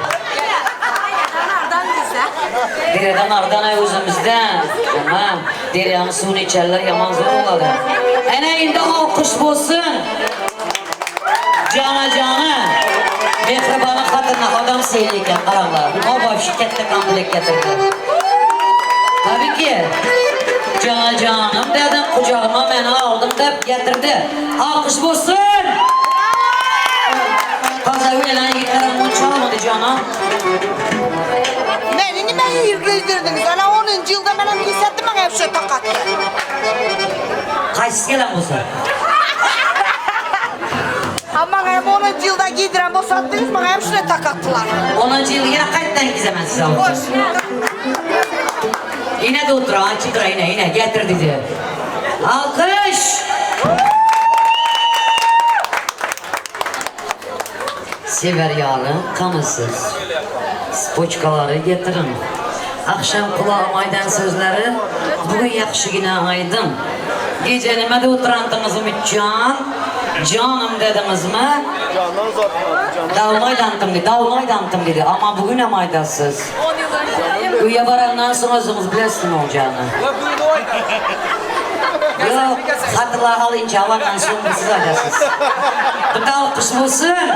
Dereden ardan aý özümizden. Tamam. Derýanyň suwuny içenler ýaman zor bolady. Ene indi alkyş bolsun. Jana jana. Mehribanyň hatynyna adam seýle eken garaňlar. Oba şu ketde komplekt getirdi. Tabi ki. Jana janym dedim kujagyma meni aldym dep getirdi. Alkyş bolsun. Taze öýlenen ýigitlerem munça almady jana. Meni nime irgizdirdiňiz? Ana onunjy ýylda menem giýsetdim maňa hep şo takatdy. Haýsysy gelen bolsa. Ha maňa hem onunjy ýylda giýdiren bolsatdyňyz maňa hem şuny takatdylar. Onunjy ýyl ýene gaýtdan giýzemen size ony. Hoş. Ine-de otura, açyp dur ine, ine getir diýdi. Alkyş! Sewer ýaryň kanysyz. Spoçkalary getiriň. Agşam gulagym aýdan sözleri bu gün ýagşygina aýdyň. Gije nimede oturandyňyz Ümitjan? Janym dediňizmi? Dawny aýdantym diýdi, dawny aýdantym diýdi. Amma bu günem aýdarsyz. Öýe barandan soň özüňiz bilersiz nime boljagyny. Ýok, hatylar alynça alandan soň siz aýdarsyz. Bitte alkyş bolsun.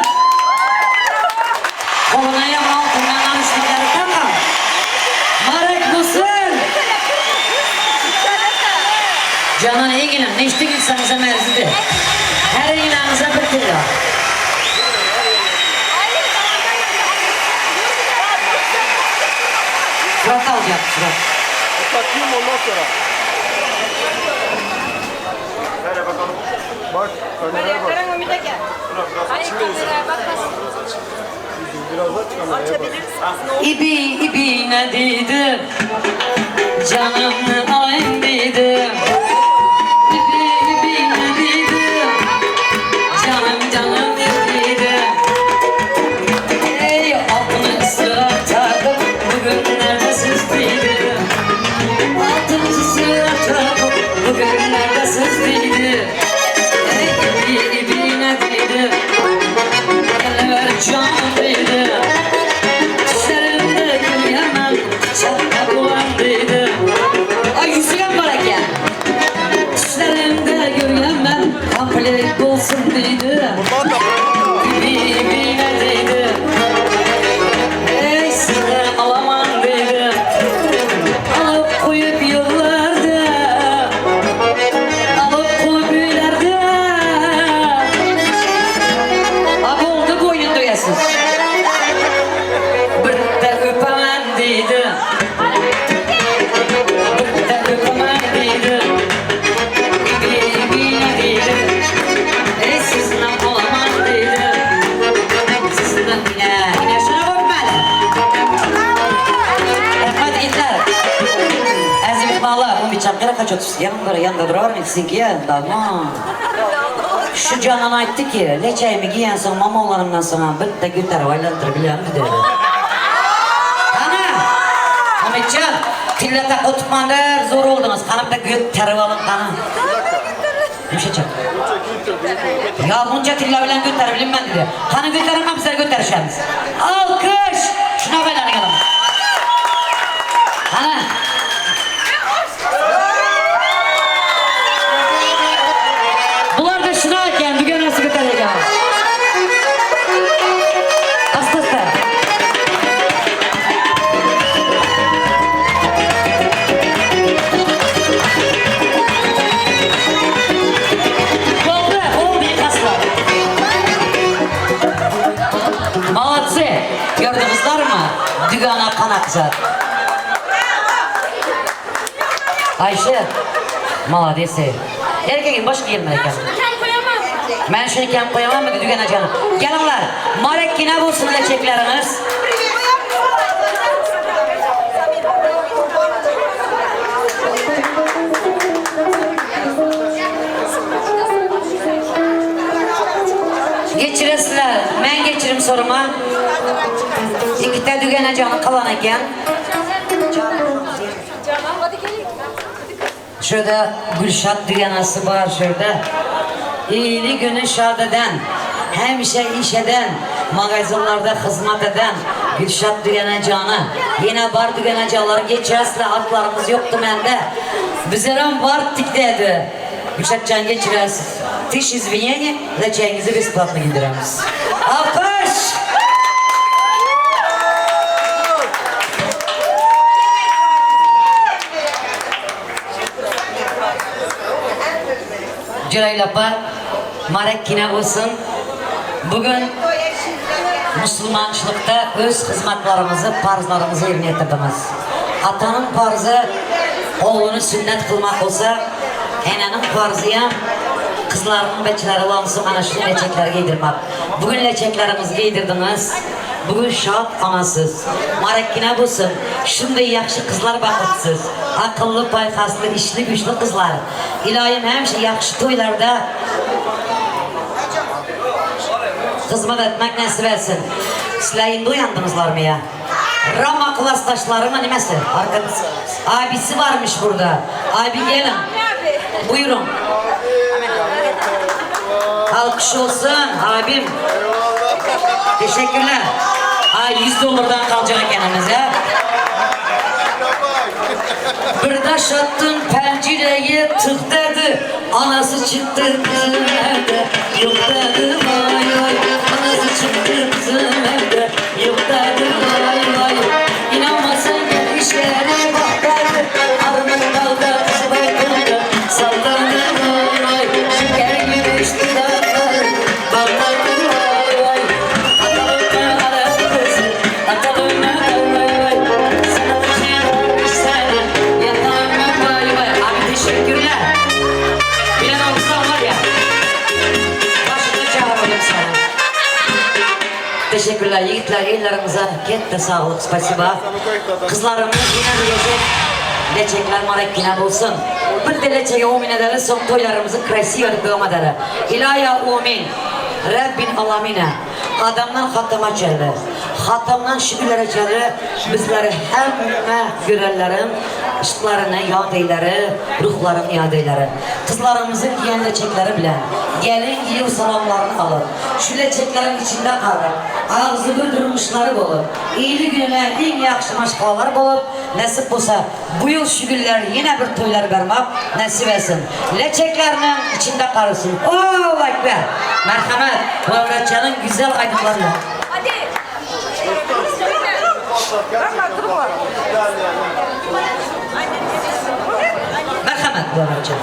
Goluna hem altyndan naruçnikleri takan. Marek bolsun. Canan eňinem, neçde gülseňizem erzidi. Her iňläňize bir tilla. Surat aljak, surat. Takayım ondan sonra. Nereye bakalım? Bak, kameraya bak. Kameraya bakmasın. Biraz aç kameraya bak. İbi ibine dedim, canımı alayım dedim. İbi ibine dedim, canım canım dedim. Ey altını sıra takıp bugün siz dedim. Altını sıra takıp bugün siz dedim. Ey ibi ibine dedim, geliver canım dedim. Düşlerimde gülüyemem, çatma bulan dedim. Ay yüzüğüm var eken. Düşlerimde görüyemem, komplek olsun dedim. İbi ibine dedim. Ey seni alamam dedim. Alıp koyup yollarda, alıp koyup üylerde. Abi oldu bu oyun duyasız. Bir de öpemem dedim. Bir de öpemem dedim. İbi ibine dedim. Ey sizinle olamam dedim. Sizinle yine yine şuna öpmeli. Rahmat yigitlar. Aziz mehmonlar, Umidjon qara qochyoapsiz? Yonida yonida turavermang, sizniki ya, dama. Şu Canan aytdiki, lechaymi giygan so'ng momonlarimdan so'ng ham bitta ko'tarib aylantirib bilaman dedi. Qani? Umidjon, tilla taqib o'tibman deb zo'r oldingiz. Qani bitta ko'tarib oling qani. Yumshachak. Ya buncha tilla bilan ko'tarib bilaman dedi. Qani ko'taraman, bizlar ko'tarishamiz. Olqish! Shuna aylanib Qani? Bular da shuna ekan, dugonasi ko'tarar ekan. Asta asta. Oldu, oldu yıkaslar. Молодцы. Gördünüzlermi? Dügana kan akacak. Ayşe, молодец. Erkeğin başı giyinme ekan. Kam qo'yaman. Men shuni kam qo'yamanmi dugana jonim. Kelinglar, marakkina bo'lsin lechaklaringiz. Geçiresizler. Men geçirim soruma. Ikkita dugana joni qalan ekan. Şurada Gülşat duganasi bor şurada. İyili günü şad eden, hemişe iş eden, magazinlarda hizmet eden Gülşat dugana canı. Yine var dugana canları geçiresizler atlarımız yoktu mende. Bizler var tik dedi. Gülşat can geçiresiz. Тысяч извинений, lechagingizни бесплатно giydiramiz. Alkış! Cülayl opa, marakkina bo'lsin. Bugun musulmonchilikda o'z xizmatlarimizni, farzlarimizni yerine yetirdiniz. Atanın farzı oğlunu sünnet qilmoq bo'lsa, enaning farzı ham qizlarning bachalari olsun ana shu lechaklarga giydirmoq. Bugun lechaklarimizni giydirdiniz. Bugun shod onasiz. Marakkina bo'lsin. Shunday yaxshi qizlar boqibsiz. Aqlli, payqasli, ishli, kuchli qizlar. Iloyim hamisha yaxshi to'ylarda xizmat etmek nasip etsin. Sizler endi uyandınızlar mı ya? Rama klasdaşları mı nimesi? Arka, abisi varmış burada. Abi gelin. Buyurun. Alkış olsun abim. Teşekkürler. Ay 100 dolardan kalacak ekanimiz ya. Bir taş attım pencereye tık dedi. Anası çıktı kızım evde yok dedi vay vay. Anası çıktı kızım evde yok dedi vay vay. İnanmasan gel işlere bak dedi. Armut dalda kız bayıldı. Salla. Teşekkürler ýigitler elleriňize ketde saglyk spasiba. Gyzlarymyz ýene bir gezek leçekler marekkine bolsun. Bir de leçege omin edeli soň toýlarymyzy krasiwo edip dowam edeli. Ilaýa omin. Rabbin alamine. Adamdan hatama çenli, hatamdan şübülere çenli bizleri hemme görenlerin yşklaryny ýat eýleri, ruhlaryny ýat eýleri. Gyzlarymyzyň giýen leçekleri bilen gelin giýew salamlaryny alyp, şu leçekleriň içinde galyp, agzybir durmuşlary bolup, ili-gününe iň ýagşy maşgalalar bolup, nesip bolsa, bu ýyl şu günler ýene bir toýlar bermak nesip etsin. Leçekleriniň içinde galsyn. Allahu Ekber! Merhamet, Wawraçanyň güzel aýdymlary bilen. Merhamet, Wawraça.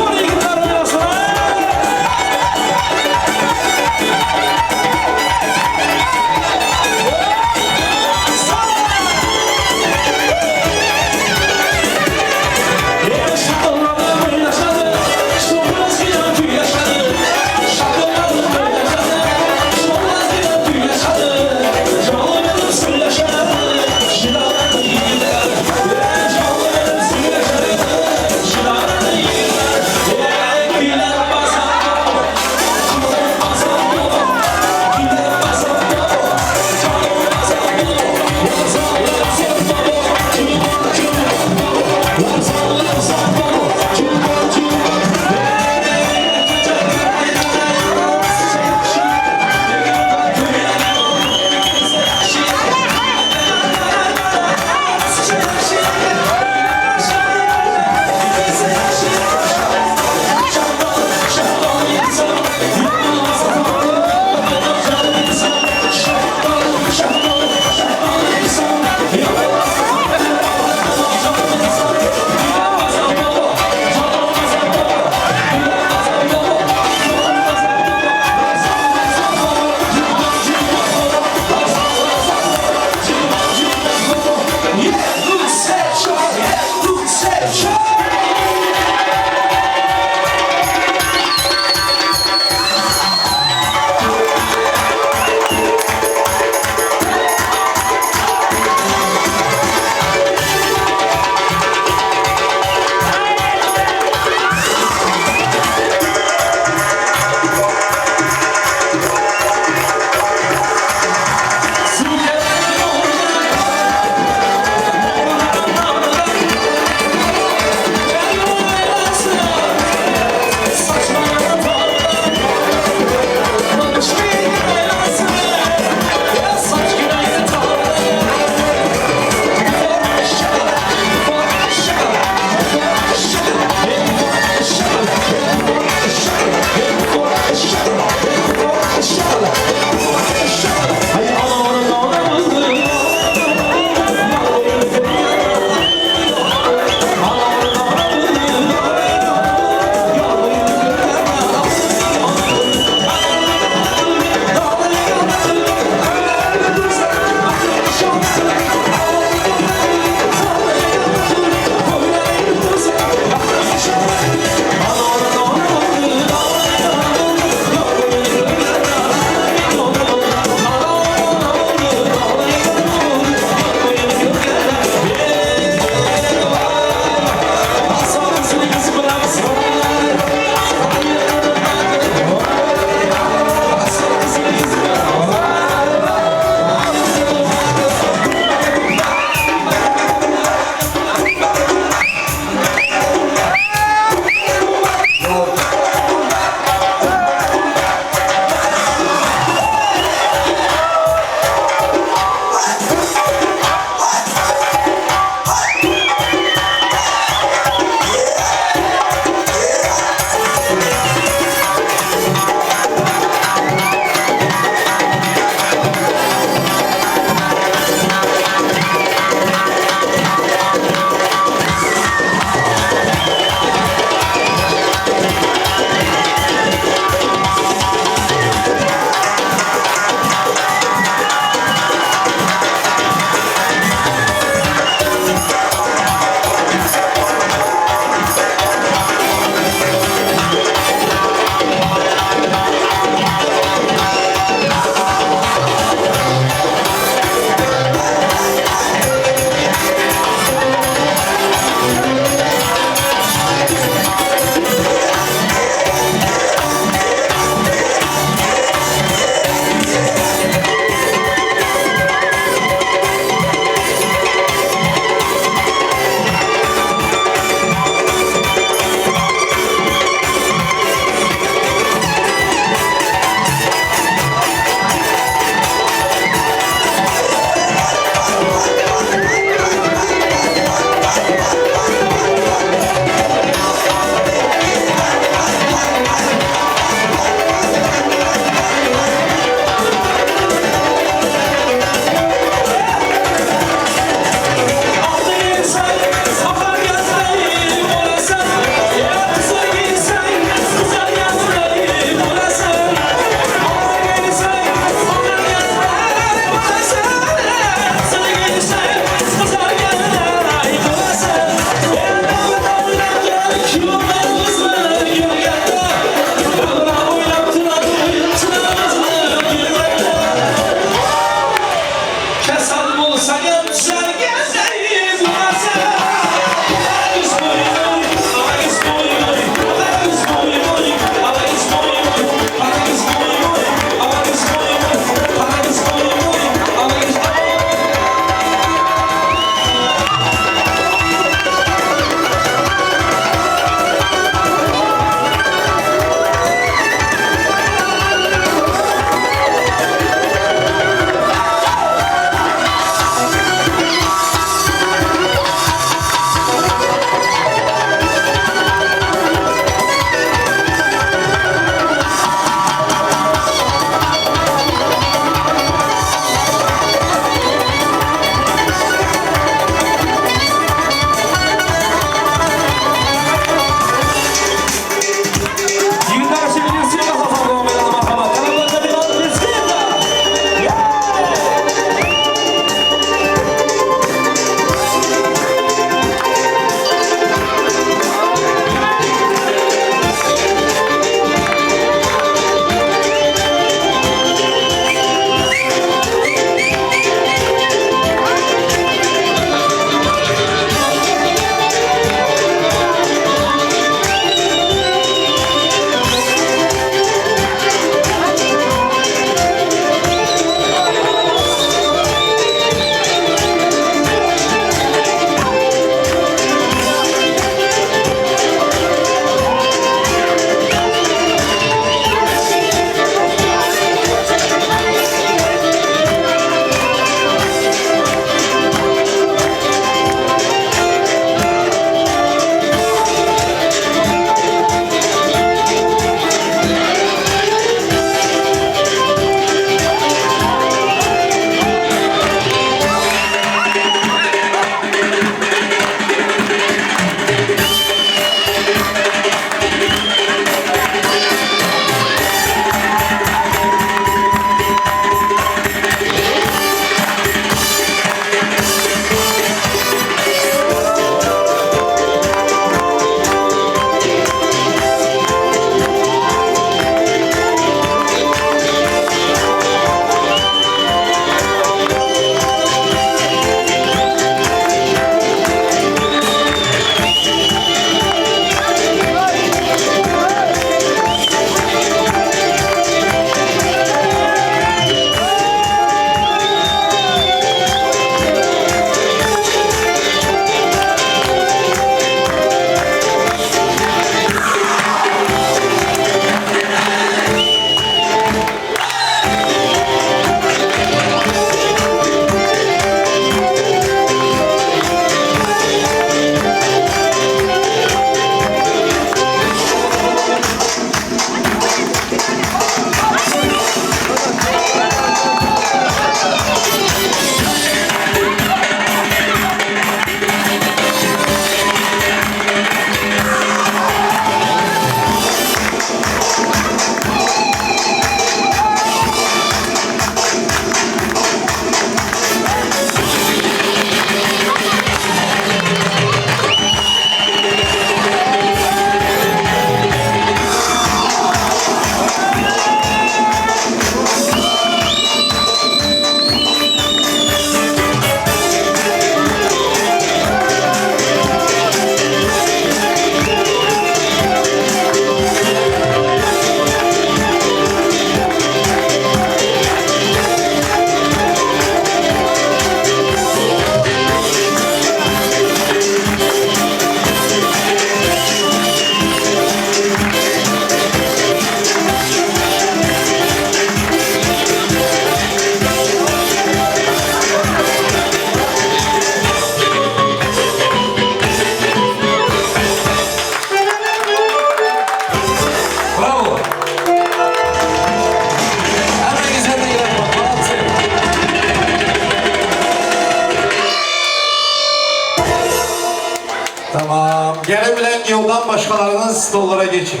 Gelin bilen giýewden başgalaryňyz stollara geçiň.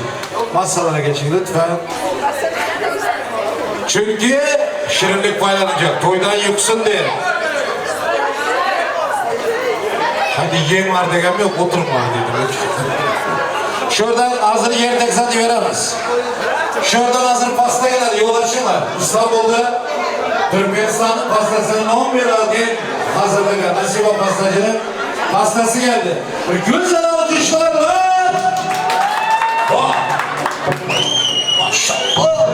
Masalara geçiň lütfen. Çünki şirinlik paýlanacak. Toýdan ýuksun diýen. Hadi ýeň bar degem ýok, oturyň bar diýdim. Şurdan hazır yer tekzat veremiz. Şuradan hazır pasta geler, yol açınlar. İstanbul'da Türkmenistan'ın pastasının 11 adet hazırlığı. Nasiba pastacının pastası geldi. Güzel alkışlarla. Oh. Maşallah.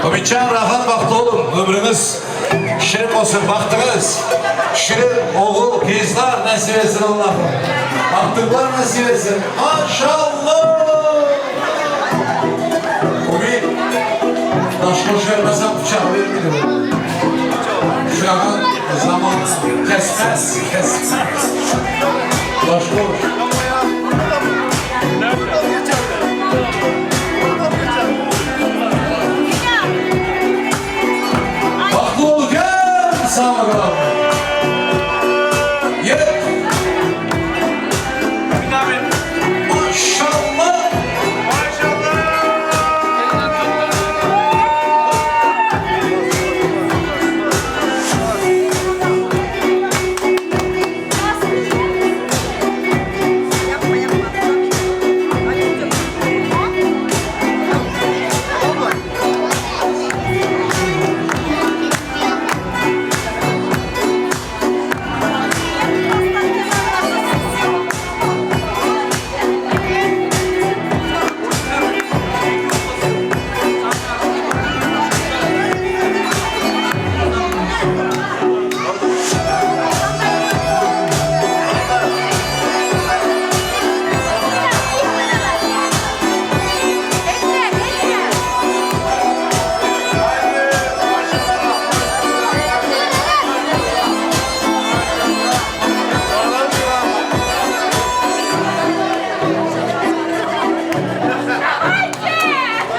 Ümitcan rahat baktı oğlum. Ömrünüz şirin olsun baktınız. Şirin oğul, kızlar nasip etsin Allah'ım. Baktıklar nasip etsin. Maşallah. Ümit, taş koş vermesen bıçak vermiyor. Şu an zaman kesmez, kesmez. Taş koş. Bahtlı ol gel sağ bakalım. Yet. Maşallah.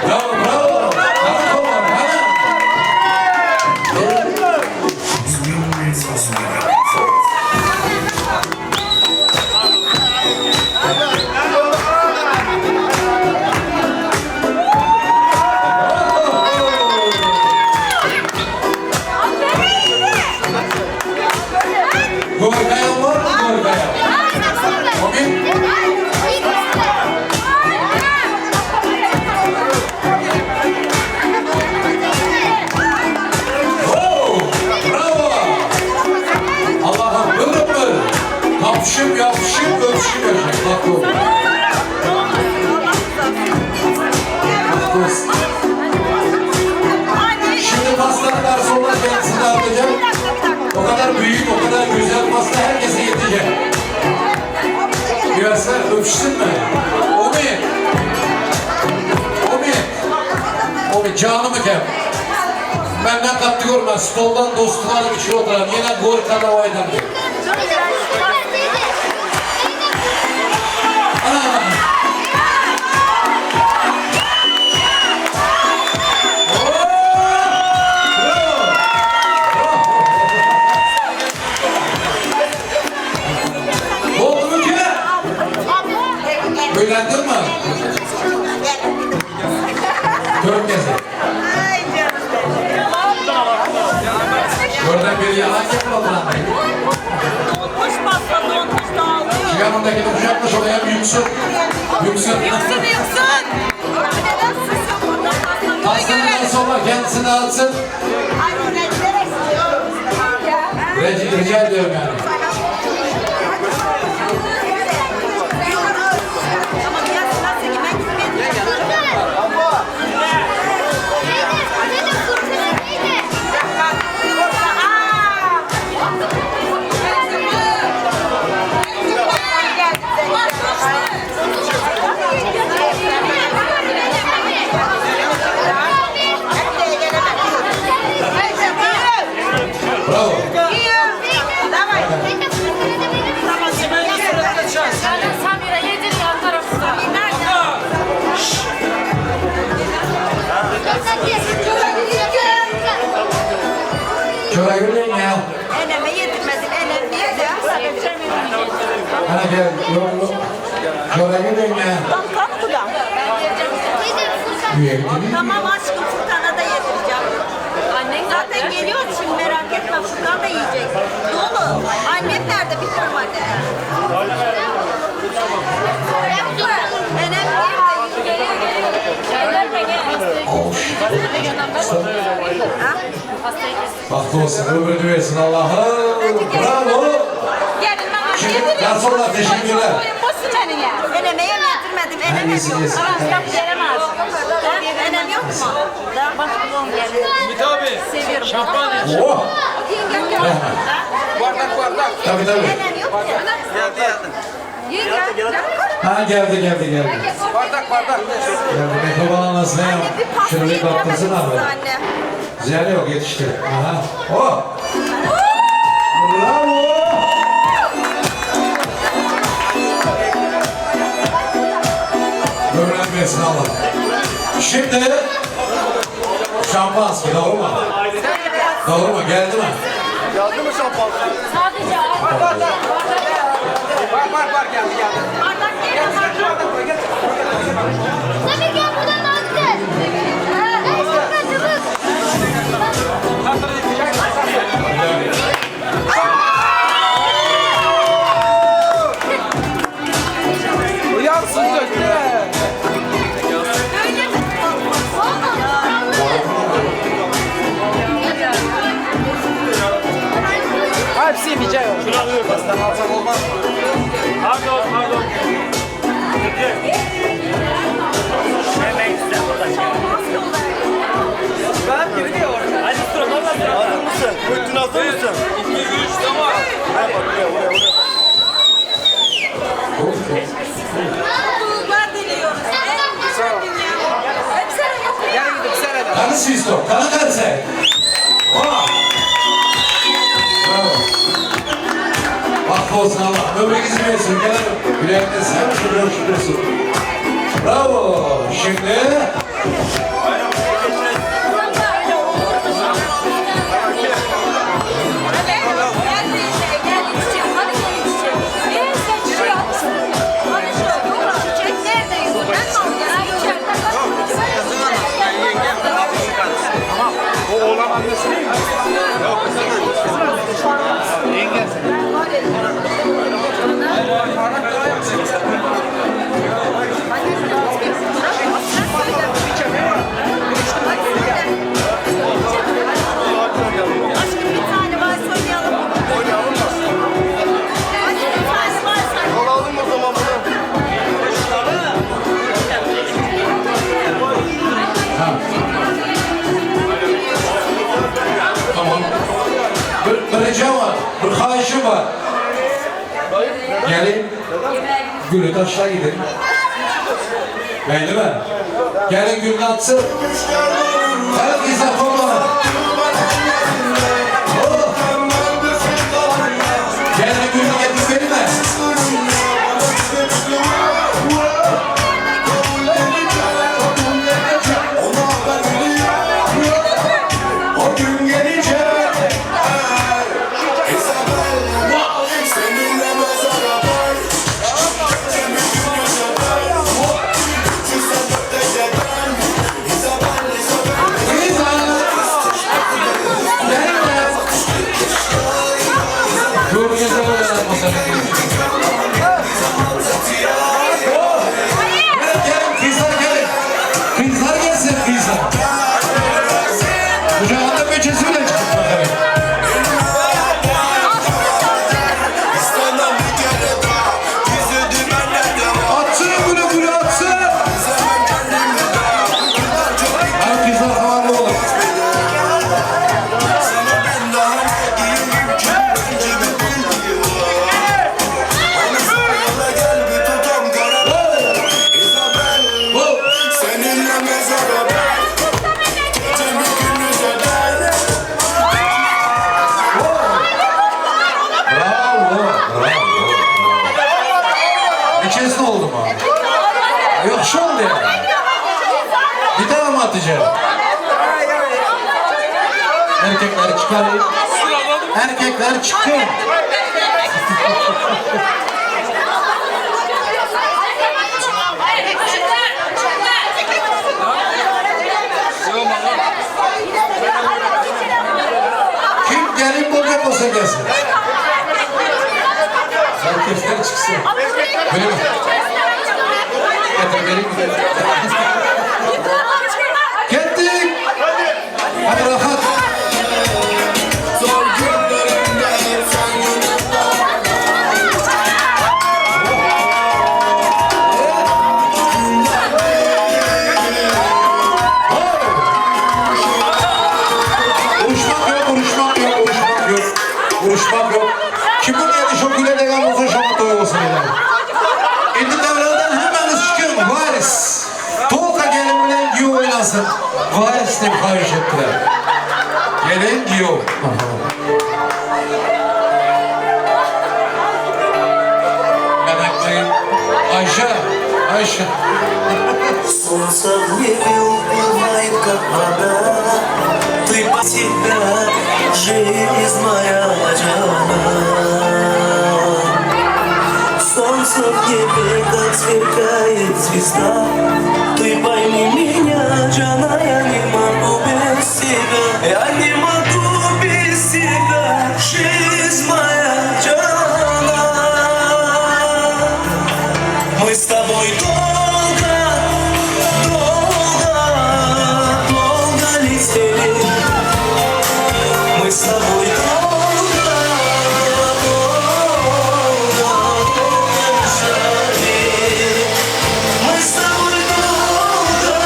Bravo, bravo. Hadi kollar, hadi. Gorkayan var mı Gorkayan? Ümit? Oh, bravo. Allah'ım ömür ömür. Kapışıp yapışıp öpüşüp yaşayın. Bak o. Bak olsun. Şimdi pastanın garsonlar kendisini dağıtacak. O kadar büyük, o kadar güzel pasta herkese yetecek. Biraz öpüşsün mü? Ümit. Ümit. Ümit canımı kem. Benden kattı görmez. Stoldan dostlarım içi oturan. Yine Gorka'da oynadı. Ana. Oldu mu ki? Öylendin mi? Dört kez. Görden bir yalan yapmadı lan. Donmuş pasta donmuş dağılıyor. Şu yanındakini kucaklaş oraya bir yüksün. Yüksün. Yüksün yüksün. Pastanın sonra kendisini alsın. Rica, rica ediyorum yani. Bravo. Samira yedir yan tarafta. Çoragül yenge. Eneme yedirmedin, enem yedim. Ana gel. Yok. Joraga dönme. Kalk bu da. Tamam aşkım Furkan'a da yedireceğim. Annen zaten geliyor şimdi merak etme Furkan da yiyecek. Dolu. Annem nerede bilmiyorum anne. Enem nerede? Geliyor geliyor. Bahtlı olsun, ömrünü versin Allah'ım. Bravo. Gelin bana Şimdi yedirin. garsonlar teşekkürler. Boyun beni ya. Eneme yem getirmedim. Enem Hangisi yok. yesin? Gelemez. Enem yok mu? Ümit abi. Seviyorum. Şampanya. Oh. Bardak bardak. Tabii tabii. Enem yok ki. Geldi geldi. Ha geldi geldi geldi. Bardak bardak. Geldi. Mehriban anasına Bir pasta şunu bir yediremedim kaptırsın size abi. anne. Ziyanı yok yetişti. Aha. Oh. Bravo. Ömrün versin Allah. Şimdi şampanski doğru mu? Doğru mu? Geldi mi? Geldi mi şampanski? Sadece Bar bar bar. Bar bar geldi geldi. Bardak değil Gel sen şu bardak koy gel. Tabii gel buradan attı. Uyansın döktü. Hepsi yemeyecek. Şunu alıyorum. Pastan alsak olmaz mı? Pardon pardon. Ben gibi diyor. Hadi sıra Hazır mısın? Bütün hazır mısın? 2 3 tamam. Ha bak buraya buraya buraya. Mutluluklar diliyoruz. En güzel dünya. Hepsine yok. Gel gidip sen de. Kanı svisto, kanı karse. Oh. Bravo. Bahtlı olsun Allah. Ömrünüzü versin. Gel. Yüreğinde sen şükür şükürsün. Bravo. Şimdi Gel teyze, gel içeceğim. Hadi gel içeceğim. Ee, sen çiçeği almışsın. Hadi şu, yok çiçek nerede? Ben mi alacağım? O oğlan annesi değil mi? Yok. Yengesi. Aşkım bir tane vals oynayalım. Oynayalım mı? Hadi bir tane vals oynayalım. Alalım o zaman bunu. Tamam. Bir, bir ricam var. Bir xahişim var. Gelin. Gülü taşla gidin. Belli mi? Gelin gülünü atsın. Gelin kızlar toplanın. Oh. Gelin gülünü getir beni mi? O gün gelecek Isabella Seninle mezara ben Gecemi gündüze ben 304'te gelen Isabella Isabella Kızlar. Gelin. Görünüze Gelin kızlar gelin. Kızlar gelsin kızlar. Kucağında peçesi bile çıkıp bakalım. İstemem bir kere daha Gizli dümenler devam Atsın bunu bunu atsın. İstemem kendimi daha Bunlar çok Hem kızlar havarlı olur. Sana ben daha ne diyeyim ki Önce bir bildiğim var Hani sana gel bir tutam karamel Isabel Seninle mezara ben Gecemi gündüze ben Bravo, bravo. Neçesi oldu mu? Yok şu oldu ya. Bir tane mi atacağım? Erkekler çıkarın. Erkekler çıkın. bolsa gelsin. Erkekler çıksın. Benim. Getir benim. Kettik. Hadi rahat. Zor günlerimde hep sen yanımda. Uruşmak yok, uruşmak yok, uruşmak yok. Uruşmak yok. Kimin niyeti şo güle degen bolsa şoňa toý bolsun ilahi. Indi döwrandan hemmäňiz çykyň, wals. Tolka gelin bilen giýew oýnasyn. Wals diýip haýyş etdiler. Gelin, giýew. Men aýtmaýyn. Aýşe, Aýşe. Солнце в небе уплывает, как вода. Ты по себя, жизнь моя джана. Солнце в небе, как сверкает звезда. Ты пойми меня, Джана, я не могу без тебя. Я не могу без тебя, жизнь моя Джана. Мы с тобой долго, долго, долго летели. Мы с тобой долго, долго, долго мечтали. Мы с тобой долго,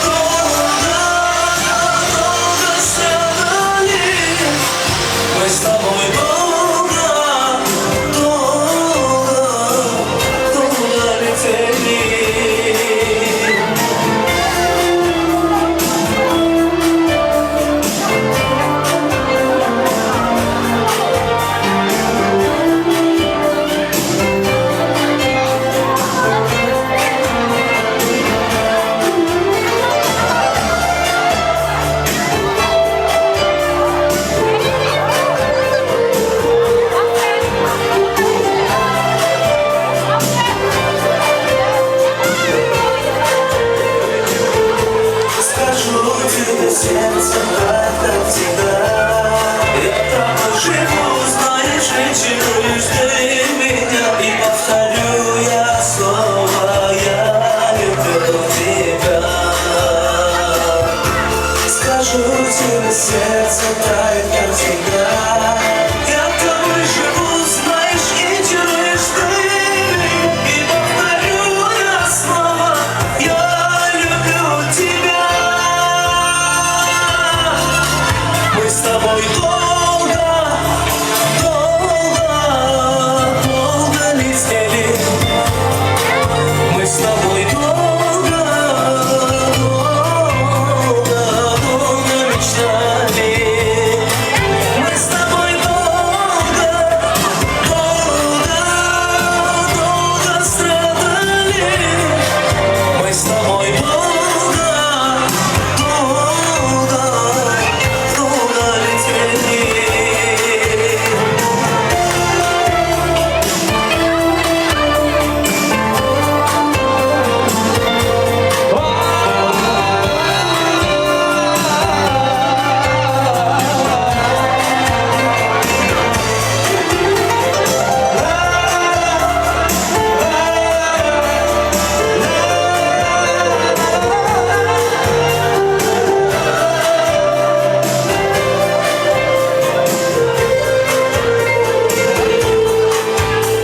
долго, долго страдали. Мы с тобой долго, долго, долго летели. Скажу тебе сердце так, как всегда. Я тобой живу, знаешь, и чаруешь ты меня. И повторю я снова, я люблю тебя. Скажу тебе, сердце тает, как всегда. Я тобой живу, знаешь, и чаруешь ты. И повторю я снова, я люблю тебя. Мы с тобой долго, долго, долго летели. Мы с тобой долго, долго, долго мечтали. Мы с тобой долго, долго, долго страдали. Мы с тобой долго, долго, долго летели.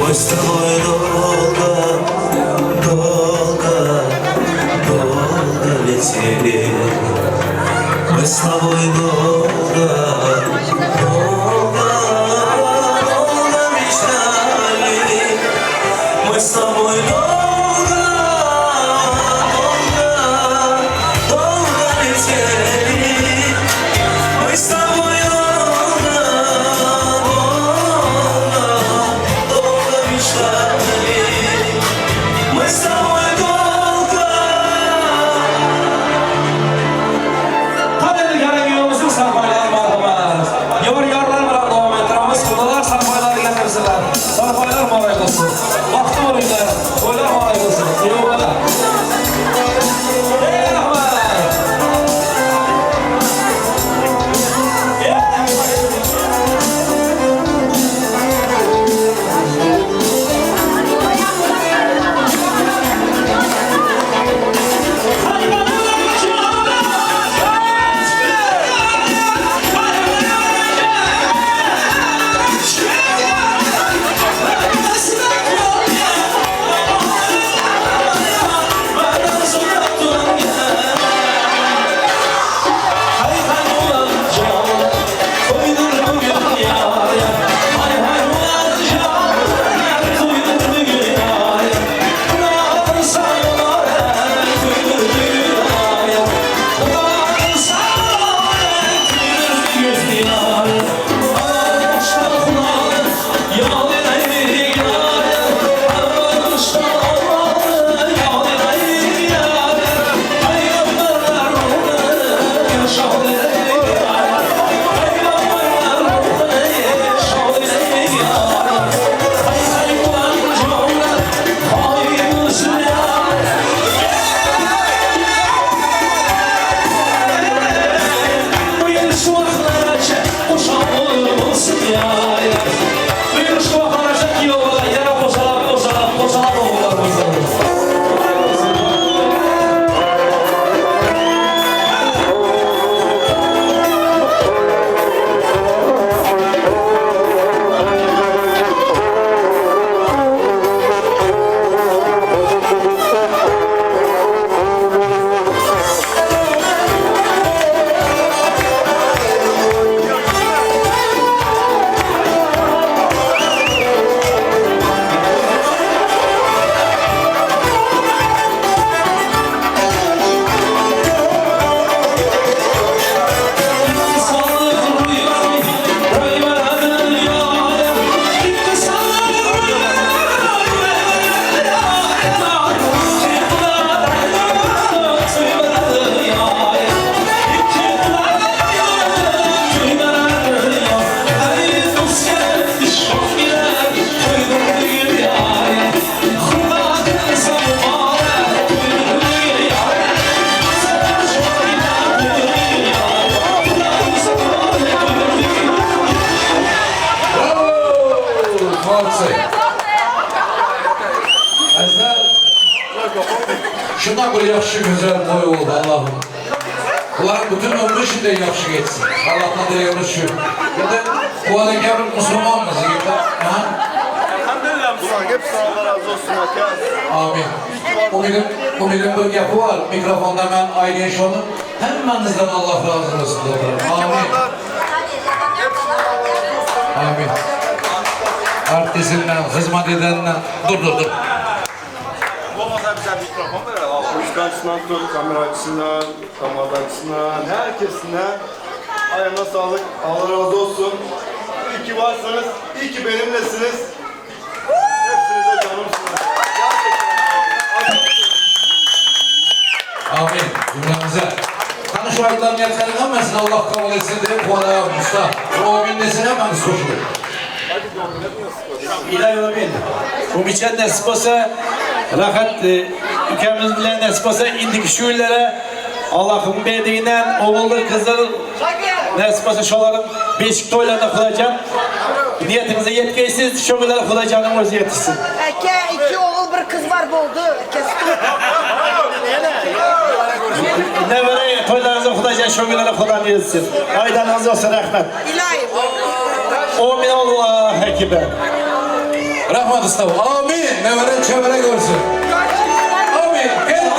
Мы с тобой долго, долго, долго летели. Мы с тобой долго, долго, долго мечтали. Мы с тобой долго, долго, долго летели. Мы с тобой долго, долго, долго мечтали. Мы с тобой долго. Hadi gelin giýewimiziň sarpaýlary. Ha bir ýagşy gözel toý boldy Allahym. Bularyň bütün ömri şunday ýagşy geçsin. Allahdan dilegimiz şu. Indi Fuat aka bir musulmanmyz ýigitler. Ha? Elhamdülillah Bulan hepsi Allah razı olsun aka. Amin. Umydyň, Umydyň bir gepi bar, mikrofonda men aýdaýyn şony, hemmäňizden Allah razy bolsun dostlar. Amin. Amin. Artisinden, hyzmat edeninden. Dur dur dur. Olmasa bize mikrofon ver abi. Müzikancısından tut, kameracısından, damadacısından, herkesinden. Ayağına sağlık, Allah razı olsun. İyi ki varsınız, iyi ki benimlesiniz. Hepsinize canımsınız. Gerçekten. Amin. Cümlemize. Qani şu aýdylan niyetleriň hemmesini Allah kabul etsin diýip Fuat aga usta. Amin desin hemmämiz goşulyp. Ilahi amin. Umitjan nesip bolsa rahat ülkemiz bilen nesip bolsa indiki şu günlere Allah'ın berdiginden oğuldur kızdır nesip bolsa şoların beşik toylarına kılacağım. Niyetinize yetkeysiz şu günlere kılacağının özü yetişsin. Eke iki oğul bir kız var boldu. Nevere toylarınızı kılacağım şu günlere kılan yetişsin. Aydanınız olsun rahmet. İlahi. Amin Allah ekibe. Rahmat usta. Amin. Nevere çevre görsün. Amin. Geldi.